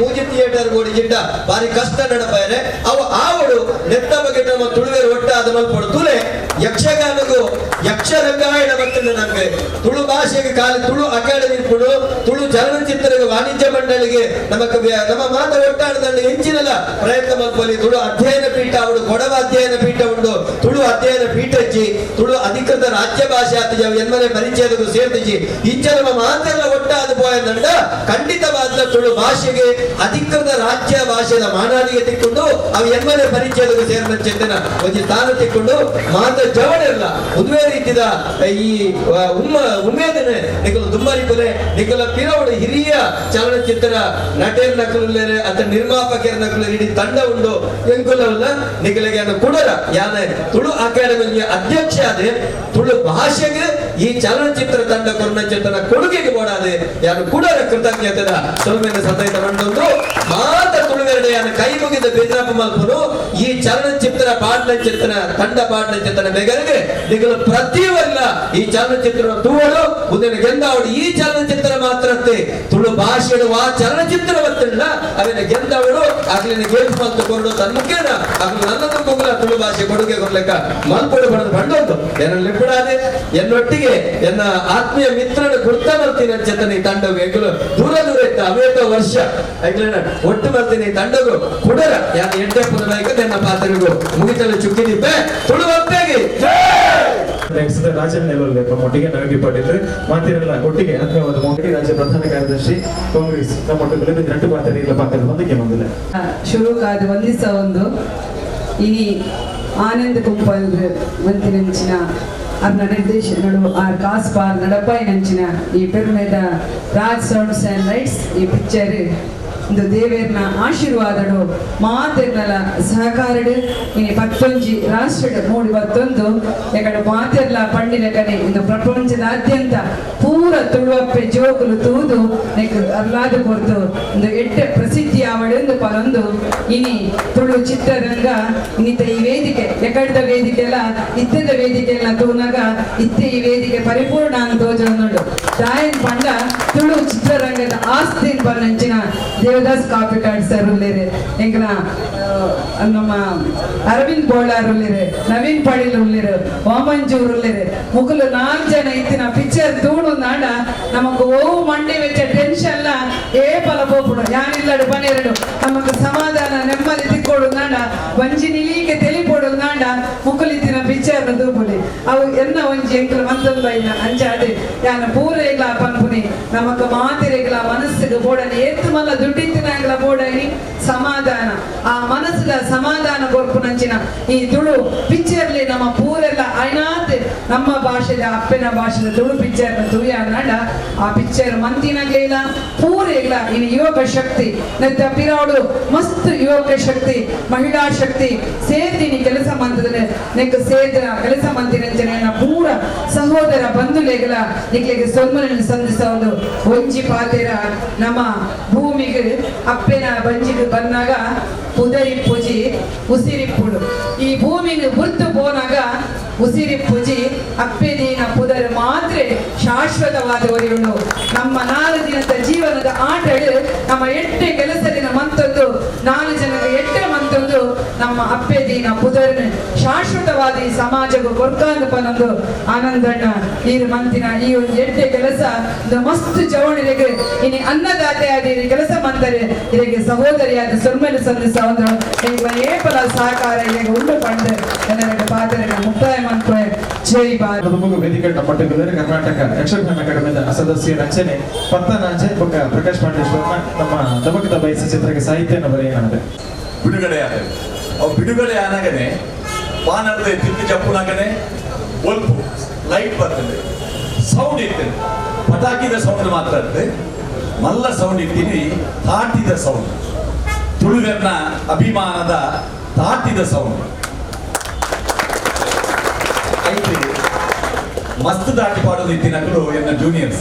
ಮೂಜಿ ಥಿಯೇಟರ್ ಗೋಡಿ ಜಿಂಡ ಬಾರಿ ಕಷ್ಟ ನಡಪಾಯರೆ ಅವು ಆವಡು ನೆತ್ತ ಬಗ್ಗೆ ನಮ್ಮ ತುಳುವೆರು ಒಟ್ಟಾದ ಮಲ್ಪೊಡು ತುಲೆ ಯಕ್ಷಗಾನಗೂ ಯಕ್ಷರಂಗಾಯಣ ಮತ್ತು ನಮಗೆ ತುಳು ಭಾಷೆಗೆ ಖಾಲಿ ತುಳು ಅಕಾಡೆಮಿ ಕೊಡು ತುಳು ಚಲನಚಿತ್ರಗೆ ವಾಣಿಜ್ಯ ಮಂಡಳಿಗೆ ನಮಕ್ ನಮ್ಮ ಮಾತ ಒಟ್ಟಾಡದಲ್ಲಿ ಹೆಚ್ಚಿನಲ್ಲ ಪ್ರಯತ್ನ ಮಲ್ಪಲಿ. ತುಳು ಅಧ್ಯಯನ ಪೀಠ ಉಂಡು, ಕೊಡವ ಅಧ್ಯಯನ ಪೀಠ ಉಂಡು, ತುಳು ಅಧ್ಯಯನ ಪೀಠ ಹಚ್ಚಿ ತುಳು ಅಧಿಕೃತ ರಾಜ್ಯ ಭಾಷೆ ಆತ ಎನ್ಮನೆ ಪರಿಚಯದಗೂ ಸೇರ್ತಿಜಿ ಇಂಚ ನಮ್ಮ ಮಾತೆಲ್ಲ ಒಟ್ಟಾದ ಪೋಯಂಡ ಖಂಡಿತವಾದ ತುಳು ಭಾಷೆಗೆ ಅಧಿಕೃತ ರಾಜ್ಯ ಭಾಷೆದ ಮಾನಾದಿಗೆ ತಿಕ್ಕೊಂಡು ಅವು ಎನ್ಮನೆ ಪರಿಚಯದಗೂ ಸೇರಿದ ಚೇತನ ಒಂಜಿ ಸ್ಥಾನ ತಿಕ್ಕೊಂಡು ಮಾತ ಜವಳಿರಲ್ಲ ಉದುವೆ ರೀತಿದ ಈ ಉಮ್ಮೇದನೆ ನಿಕಲು ದುಮ್ಮರಿಪುಲೆ ನಿಕಲ ಪಿರವಡು ಹಿರಿಯ ಚಲನಚಿತ್ರ ನಟೇರ್ ನಕಲುಲ್ಲೇರೆ ಅತ ನಿರ್ಮಾಪಕರ ನಕಲು ಇಡೀ ತಂಡ ಉಂಡು ಎಂಕುಲವಲ್ಲ ನಿಕಲಿಗೆ ಕುಡರ ಯಾನೆ ತುಳು ಅಕಾಡೆಮಿ ಅಧ್ಯಕ್ಷ ಆದ್ರೆ ತುಳು ಭಾಷೆಗೆ ಈ ಚಲನಚಿತ್ರ ತಂಡ ಕೊರ್ನಚಿತ್ರನ ಕೊಡುಗೆಗೆ ಬೋಡಾದೆ ಯಾರು ಕುಡರ ಕೃತಜ್ಞತೆದ ಸೊಲ್ಮೆನ ಸಂದೈತ ಮಂಡೊಂದು ಮಾತ ತುಳುವೆರಡೆ ಯಾನ ಕೈ ಮುಗಿದ ಬೇಜಾಪ ಮಲ್ಪನು ಈ ಚಲನಚಿತ್ರ ಪಾಟ್ನಚಿತ್ರನ ತಂಡ ಪಾಟ್ನಚಿತ್ರನ ಬೇಗರಿಗೆ ನಿಕಲು ಪ್ರತಿಯೊಲ್ಲ ಈ ಚಲನಚಿತ್ರ ತೂವಳು ಮುಂದಿನ ಗೆಂದಾವಡು ಈ ಚಲನಚಿತ್ರ ಮಾತ್ರತ್ತೆ ತುಳು ಭಾಷೆಡು ಆ ಚಲನಚಿತ್ರ ಬತ್ತಿಲ್ಲ ಅವನ ಗೆಂದವಳು ಆಗ್ಲಿನ ಗೆಲ್ಪು ಮತ್ತು ಕೊರಡು ತನ್ನ ಮುಖೇನ ಆಗ್ಲಿ ನನ್ನ ತುಂಬುಗಳ ತುಳು ಭಾಷೆ ಕೊಡುಗೆ ಕೊಡ್ಲಿಕ್ಕ ಮಲ್ಪೊಡು ಬಡದು ಬಂಡೊಂದು ಎನ್ನಲ್ಲಿ ಬಿಡಾದೆ ಎನ್ನೊಟ್ಟಿಗೆ ಎನ್ನ ಆತ್ಮೀಯ ಮಿತ್ರನ ಗುರ್ತ ಬರ್ತೀನಿ ಅಂಚೆತನ ಈ ತಂಡವು ಎಂಕುಲು ದೂರ ದೂರ ಇತ್ತ ಅವೇತ ವರ್ಷ ಎಂಕ್ಲೆನ ಒಟ್ಟು ಬರ್ತೀನಿ ಈ ತಂಡಗು ಕುಡರ ಯಾರು ಎಂಟೆಪ್ಪದ ಬೈಕ ಎನ್ನ ಪಾತ್ರಗೂ ಮುಗಿತಲು ಚುಕ್ಕಿದಿಪ್ಪೆ ತುಳು ಒಪ್ಪಾಗಿ ರಾಜನ್ ಒಟ್ಟಿಗೆ ನವೀನ್ ಪಾಟೀಲ್ ಮಾತಿರಲ್ಲ ಒಟ್ಟಿಗೆ ಆತ್ಮೀಯವಾದ ಮೋದಿ ರಾಜ್ಯ ಪ್ರಧಾನ ಕಾರ್ಯದರ್ಶಿ ಕಾಂಗ್ರೆಸ್ ನಮ್ಮ ಒಟ್ಟಿಗೆ ಎರಡು ಮಾತಾಡಿಲ್ಲ ಪಾತ್ರ ಹೊಂದಿಕೆ ಬಂದಿಲ್ಲ ಶುರುಕಾದ ಒಂದಿಸ ಒಂದು ಇನಿ ಆನಂದ್ ಕುಂಪಲ್ ಮಂತಿನಂಚಿನ ಅರ್ನ ನಿರ್ದೇಶನಡು ಆರ್ ಕಾಸ್ಪಾರ್ ನಡಪಾಯಿನಂಚಿನ ಈ ಪೆರುಮೆದ ರಾಜ್ ಸೌಂಡ್ಸ್ ಅಂಡ್ ಲೈಟ್ಸ್ ಈ ಪಿಕ್ಚರ್ ಇಂದು ದೇವೇರ್ನ ಆಶೀರ್ವಾದಡು ಮಾತೆರ್ನಲ ಸಹಕಾರಡು ಇನಿ ಪತ್ತೊಂಜಿ ರಾಷ್ಟ್ರಡು ಮೂಡಿ ಪತ್ತೊಂದು ಎಕಡೆ ಮಾತೆರ್ಲ ಪಂಡಿನ ಕನೆ ಇಂದು ಪ್ರಪಂಚದಾದ್ಯಂತ ಪೂರ ತುಳುವಪ್ಪೆ ಜೋಗುಲು ತೂದು ನೆಕ್ ಅರ್ಲಾದ ಕೊರ್ತು ಇಂದು ಎಡ್ಡೆ ಪ್ರಸಿದ್ಧಿ ಆವಡೆಂದು ಪನೊಂದು ಇನಿ ತುಳು ಚಿತ್ರರಂಗ ಇನ್ನಿತ ಈ ವೇದಿಕೆ ಎಕಡ್ದ ವೇದಿಕೆ ಎಲ್ಲ ಇತ್ತದ ವೇದಿಕೆ ಎಲ್ಲ ತೂನಾಗ ಇತ್ತೆ ಈ ವೇದಿಕೆ ಪರಿಪೂರ್ಣ ತೋಜೊಂದುಂಡು ತಾಯನ್ ಪಂಡ ತುಳು ಚಿತ್ರರಂಗದ ಆಸ್ತಿ ಪನ್ನಂಚಿನ ದೇವದಾಸ್ ಕಾಪಿಕಾಡ್ ಸರ್ ಉಲ್ಲೇರೆ ಎಂಕನ ನಮ್ಮ ಅರವಿಂದ್ ಬೋಳಾರ್ ಉಲ್ಲೇರೆ ನವೀನ್ ಪಡೀಲ್ ಉಲ್ಲೇರು ವಾಮಂಜೂರ್ ಉಲ್ಲೇರೆ ಮುಕುಲು 4 ಜನ ಇತ್ತಿನ ಪಿಕ್ಚರ್ ತೂಣು ನಾಡ ನಮಕ್ ಓ ಮಂಡಿ ವೆಚ್ಚ ಟೆನ್ಷನ್ ಏ ಪಲ ಪೋಪುಡು ಯಾನಿಲ್ಲಡು ಪನೇರಡು ನಮಕ್ ಸಮಾಧಾನ ನೆಮ್ಮದಿ ತಿಕ್ಕೋಡು ನಾಡ ಒಂಜಿ ನಿಲೀಕೆ ತೆಲಿಪೋಡು ನಾಡ ಮುಕುಲಿತ್ತಿನ ಪಿಕ್ಚರ್ ತೂಪುಲಿ ಅವು ಎನ್ನ ಒಂಜಿ ಎಂಕುಲು ಮಂತೊಂದು ಬೈನ ಅಂಚಾದೆ ಯಾನ ಪೂರ ಪನ್ಪುನಿ ನಮಕ್ ಮಾತಿರೆಗ್ಲ ಮನಸ್ಸಿಗೆ ಬೋಡನಿ ಏತ್ ಮಲ್ಲ ದುಡ್ಡಿತ್ತಿನಾಗ್ಲ ಬೋಡನಿ ಸಮಾಧಾನ ಆ ಮನಸ್ಸಿನ ಸಮಾಧಾನ ಕೊರ್ಪುನಂಚಿನ ಈ ತುಳು ಪಿಕ್ಚರ್ಲಿ ನಮ್ಮ ಪೂರೆಲ್ಲ ಐನಾತ್ ನಮ್ಮ ಭಾಷೆದ ಅಪ್ಪನ ಭಾಷೆದ ತುಳು ಪಿಕ್ಚರ್ ತೂಯ ನಾಡ ಆ ಪಿಕ್ಚರ್ ಮಂತಿನಾಗ್ಲಿಲ್ಲ ಪೂರೆಗ್ಲ ಇನ್ನು ಯುವಕ ಶಕ್ತಿ ನತ್ತ ಪಿರಾಡು ಮಸ್ತ್ ಯುವಕ ಶಕ್ತಿ ಮಹಿಳಾ ಶಕ್ತಿ ಸೇರ್ತೀನಿ ಕೆಲಸ ಮಂತದ ನೆಕ್ ಸೇರ್ದಿನ ಕೆಲಸ ಮಂತಿನಂಚಿನ ಪೂರ ಸಹೋದರ ಬಂಧುಲೆಗಳ ನಿಕ್ಲೆಗೆ ಸೊಲ್ಮನನ್ನು ಸಂಧಿಸ ಒಂದು ಒಂಜಿ ಪಾತೆರ ನಮ್ಮ ಭೂಮಿಗೆ ಅಪ್ಪೆನ ಬಂಜಿಗೆ ಬಂದಾಗ ಪುದರಿಪ್ಪುಜಿ ಉಸಿರಿಪ್ಪುಡು ಈ ಭೂಮಿಗೆ ಗುರ್ತು ಪೋನಾಗ ಉಸಿರಿಪ್ಪುಜಿ ಅಪ್ಪೆ ದೀನ ಪುದರ್ ಮಾತ್ರ ಶಾಶ್ವತವಾದ ಒರಿಯುಂಡು. ನಮ್ಮ 4 ದಿನದ ಜೀವನದ ಆಟಡು ನಮ್ಮ 8 ಕೆಲಸದಿನ ಮಂತೊಂದು 4 ಜನಕ್ಕೆ 8 ಮಂತೊಂದು ನಮ್ಮ ಅಪ್ಪೆ ದೀನ ಪುದರ್ನ ಶಾಶ್ವತವಾದ ಈ ಸಮಾಜಕ್ಕೂ ಕೊರ್ಕಾಂದು ಪನೊಂದು ಆನಂದಣ್ಣ ಈ ಮಂತಿನ ಈ ಒಂದು 8 ಕೆಲಸ ಮಸ್ತ್ ಜವಣಿಗೆ ಇನಿ ಅನ್ನದಾತೆ ಆದ ಕೆಲಸ ಮಂತರೆ ಇರಗೆ ಸಹೋದರಿಯಾದ ಸೊಲ್ಮೆಲು ಸಂಧಿಸ ಒಂದು ಏಪಲ ಸಹಕಾರ ಇರಗೆ ಉಂಡು ಪಂಡು ಎಲ್ಲರ ಪಾತ್ರ ಮುಕ್ತಾಯ ಮಂತ್ರೆ ಜೈ ಭಾರತ್. ವೇದಿಕೆ ಪಟ್ಟಿದ್ದಾರೆ ಕರ್ನಾಟಕ ಯಕ್ಷಗಾನ ಅಕಾಡೆಮಿದ ಸದಸ್ಯ ರಚನೆ ಪತ್ತನಾಜೆ ಬೊಕ್ಕ ಪ್ರಕಾಶ್ ಪಾಂಡೇಶ್ವರ ನಮ್ಮ ದಮಕದ ಬಯಸ ಚಿತ್ರಕ್ಕೆ ಸಾಹಿತ್ಯವನ್ನು ಬರೆಯಲಾಗಿದೆ. ಬಿಡುಗಡೆ ಆದ ಅವು ಬಿಡುಗಡೆ ಆನಾಗನೆ ವಾನರದ ತಿಂದು ಚಪ್ಪುನಾಗನೆ ಒಲ್ಪು ಲೈಟ್ ಬರ್ತದೆ, ಸೌಂಡ್ ಇರ್ತದೆ, ಪಟಾಕಿದ ಸೌಂಡ್ ಮಾತ್ರ ಇರ್ತದೆ, ಮಲ್ಲ ಸೌಂಡ್ ಇರ್ತೀನಿ ತಾಟಿದ ಸೌಂಡ್, ತುಳುವೆರ್ನ ಅಭಿಮಾನದ ತಾಟಿದ ಸೌಂಡ್ ಐತೆ. ಮಸ್ತ್ ದಾಟಿ ಪಾಡೋದು ಇತ್ತಿನಗಳು ಎನ್ನ juniors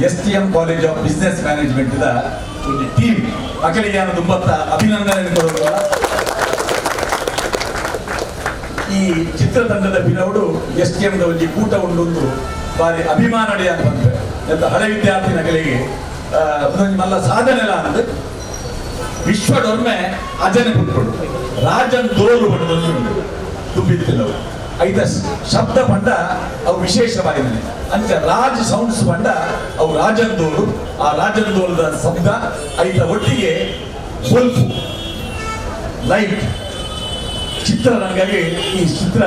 S T M college of business management the ಒಂದು ಟೀಮ್ ಅಕಲಿಗೆ ನಾನು ತುಂಬತ್ತ ಅಭಿನಂದನೆ ಕೊಡೋದು. ಈ ಚಿತ್ರತಂಡದ ಬಿನವರು ಎಸ್ ಟಿ ಎಂ the ಒಂಜಿ ಕೂಟ ಉಂಡೊಂದು ಬಾರಿ ಅಭಿಮಾನಡಿ ಅಂತ ಬಂದ್ರೆ ಎಂತ ಹಳೆ ವಿದ್ಯಾರ್ಥಿ ನಗಲಿಗೆ ಒಂದೊಂದು ಮಲ್ಲ ಸಾಧನೆ ಅಂದ್ರೆ ವಿಶ್ವಡೊಮ್ಮೆ ಅಜನೆ ಪುಟ್ಕೊಂಡು ರಾಜನ್ ದೋಲು ಬಣ್ಣದೊಂದು ತುಂಬಿತ್ತಿಲ್ಲವು ಐತ ಶಬ್ದ ಪಂಡ ಅವು ವಿಶೇಷವಾಗಿದೆ. ಅಂಚ ರಾಜ್ ಸೌಂಡ್ಸ್ ಪಂಡ ಅವು ರಾಜನ್ ದೋಲು, ಆ ರಾಜನ್ ದೋಲದ ಶಬ್ದ ಐತ ಒಟ್ಟಿಗೆ ಬಲ್ಪು ಲೈಟ್ ಚಿತ್ರರಂಗಾಗಿ ಈ ಚಿತ್ರ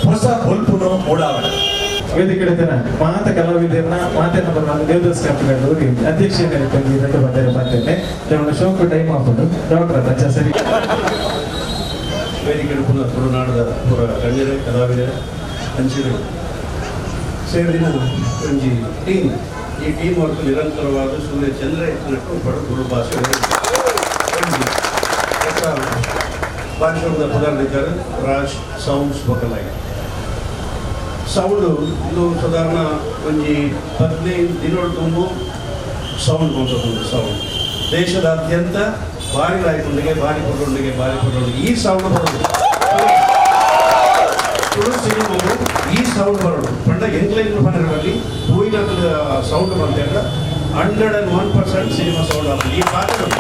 ಹೊಸ ಬಲ್ಪುನು ಮೂಡಾವಣ. ವೇದಿಕೆ ಮಾತ ಕಲಾವಿದರನ್ನ ಮಾತನ್ನ ಬರುವ ದೇವದಾಸ್ ಕಾಪಿಗಳು ಅಧ್ಯಕ್ಷ ಬಂದರೆ ಬಂದೇನೆ ಶೋಕು ಟೈಮ್ ಆಫ್ ಡಾಕ್ಟರ್ ಅಚ್ಚ ಸರಿ. ವೇದಿಕೆ ಪುನಃ ತುಳುನಾಡದ ಪುರ ಗಣ್ಯರೇ ಕಲಾವಿದರೇ ಅಂಚಿನ ಸೇರಿನ ಒಂಜಿ ಟೀಮ್, ಈ ಟೀಮ್ ವರ್ಕ್ ನಿರಂತರವಾದ ಸೂರ್ಯ ಚಂದ್ರ ಎತ್ತಿನಟ್ಟು ಬಡ ತುಳು ಭಾಷೆ ಭಾಷಣದ ಪದಾಧಿಕಾರಿ ರಾಜ್ ಸೌಂಡ್ಸ್ ಬಕಲಾಗಿ ಸೌಂಡು ಇದು ಸಾಧಾರಣ ಒಂಜಿ 15 ದಿನಗಳು ತುಂಬು ಸೌಂಡ್ ಬಂತದ್ದು. ಸೌಂಡ್ ದೇಶದಾದ್ಯಂತ ಭಾರಿ ಲಾಯ್ಕೊಂಡಿಗೆ ಭಾರಿ ಪೊಡೊಂಡಿಗೆ ಭಾರಿ ಪೊಡೊಂಡಿಗೆ ಈ ಸೌಂಡ್ ಬರೋದು ತುಳು ಸಿನಿಮಾವು ಈ ಸೌಂಡ್ ಬರೋದು ಪಂಡ ಎಂಕ್ಲೈನ್ ಪಂಡರಲ್ಲಿ ಹೂವಿನ ಸೌಂಡ್ ಬಂದಾಗ 101% ಸಿನಿಮಾ ಸೌಂಡ್ ಆಗೋದು. ಈ ಪಾತ್ರಗಳು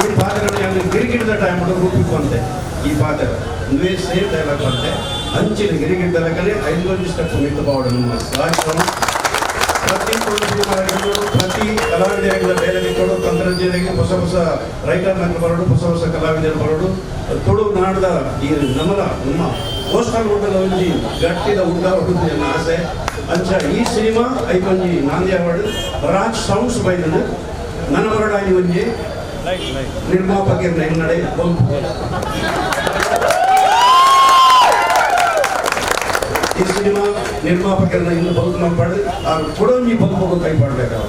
ಈ ಪಾತ್ರಗಳು ಗಿರಿಗಿಡದ ಟೈಮ್ ರೂಪಿಗೆ ಬಂತೆ ಈ ಪಾತ್ರ ಇಂದುವೇ ಸೇಮ್ ಡೈಲಾಗ್ ಬಂತೆ ಅಂಚಿನ ಗಿರಿಗಿಡದ ಲೆಕ್ಕನೆ 5 ಸ್ಟೆಪ್ ಮಿತ್ತು ಪಾವಡು ನಮ್ಮ ಸೌಂಡ್ ಪ್ರತಿ ಪ್ರತಿ ಕಲಾವಿದರಿಗೆಲ್ಲ ಬೇರೆ ಕೊಡು ತಂತ್ರಜ್ಞರಿಗೆ ಹೊಸ ಹೊಸ ರೈಟರ್ನ ಬರೋಡು ಹೊಸ ಹೊಸ ಕಲಾವಿದರು ಬರೋಡು ತುಳುನಾಡದ ಈ ನಮ್ಮಲ ನಮ್ಮ ಕೋಸ್ಟಲ್ ಹೋಟೆಲ್ ಒಂಜಿ ಗಟ್ಟಿದ ಉಡ್ಡ ಹೊಡುದು ಎನ್ನ ಆಸೆ. ಅಂಚ ಈ ಸಿನಿಮಾ ಐಕೊಂಜಿ ನಾಂದಿ ಅವಾರ್ಡ್ ರಾಜ್ ಸೌಂಡ್ಸ್ ಬೈದನು ನನ್ನ ಬರಡಾಗಿ ಒಂಜಿ ನಿರ್ಮಾಪಕರ ಹಿನ್ನಡೆ ಈ ಸಿನಿಮಾ ನಿರ್ಮಾಪಕರನ್ನ ಇನ್ನು ಬಲ್ಕ್ ಮಾಡ್ಬಾರ್ದು, ಆ ಕೊಡೊಂಜಿ ಬಲ್ಕ್ ಕೈ ಪಾಡ್ಬೇಕಾಗ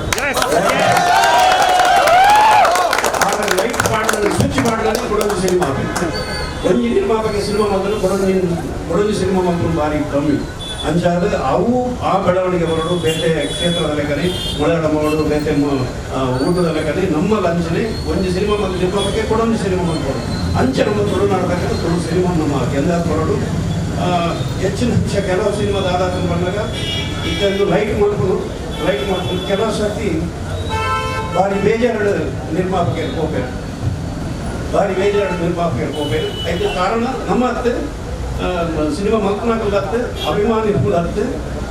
ಆಗ ಲೈಟ್ ಪಾಡಲು ಸ್ವಿಚ್ ಮಾಡಲು ಕೊಡೊಂಜಿ ಸಿನಿಮಾ ಒಂಜಿ ನಿರ್ಮಾಪಕ ಸಿನಿಮಾ ಮೊದಲು ಕೊಡೊಂಜಿ ಕೊಡೊಂಜಿ ಸಿನಿಮಾ ಮೊದಲು ಭಾರಿ ಕಮ್ಮಿ ಅಂಚಾದ ಅವು ಆ ಬೆಳವಣಿಗೆ ಬರೋಡು ಬೇತೆ ಕ್ಷೇತ್ರದ ಲೆಕ್ಕನೆ ಮಲಯಾಳಂ ಮಾಡೋಡು ಬೇತೆ ಊಟದ ಲೆಕ್ಕನೆ ನಮ್ಮ ಲಂಚನೆ ಒಂಜಿ ಸಿನಿಮಾ ಮತ್ತು ನಿರ್ಮಾಪಕ ಕೊಡೊಂಜಿ ಸಿನಿಮಾ ಮಾಡ್ಕೊಡು ಅಂಚೆ ನಮ್ಮ ತುಳುನಾಡದಾಗ ತುಳು ಸಿನಿಮಾ ನಮ್ಮ ಎಲ್ಲ ಬರೋಡು ಹೆಚ್ಚಿನ ಹೆಚ್ಚು ಕೆಲವು ಸಿನಿಮಾದ ಆಧಾರ ಬಂದಾಗ ಇದೊಂದು ಲೈಟ್ ಮಾಡ್ಕೊಂಡು ಲೈಟ್ ಮಾಡ್ಕೊಂಡು ಕೆಲವು ಸರ್ತಿ ಭಾರಿ ಬೇಜಾರು ನಿರ್ಮಾಪಕರು ಕೋಪೇರು ಭಾರಿ ಬೇಜಾರು ನಿರ್ಮಾಪಕರು ಕೋಪೇರು ಅದಕ್ಕೆ ಕಾರಣ ನಮ್ಮ ಅತ್ತೆ ಸಿನಿಮಾ ಮಕ್ಕಳಾಗಲಾಗ್ತೆ ಅಭಿಮಾನಿಗಳಾಗ್ತೆ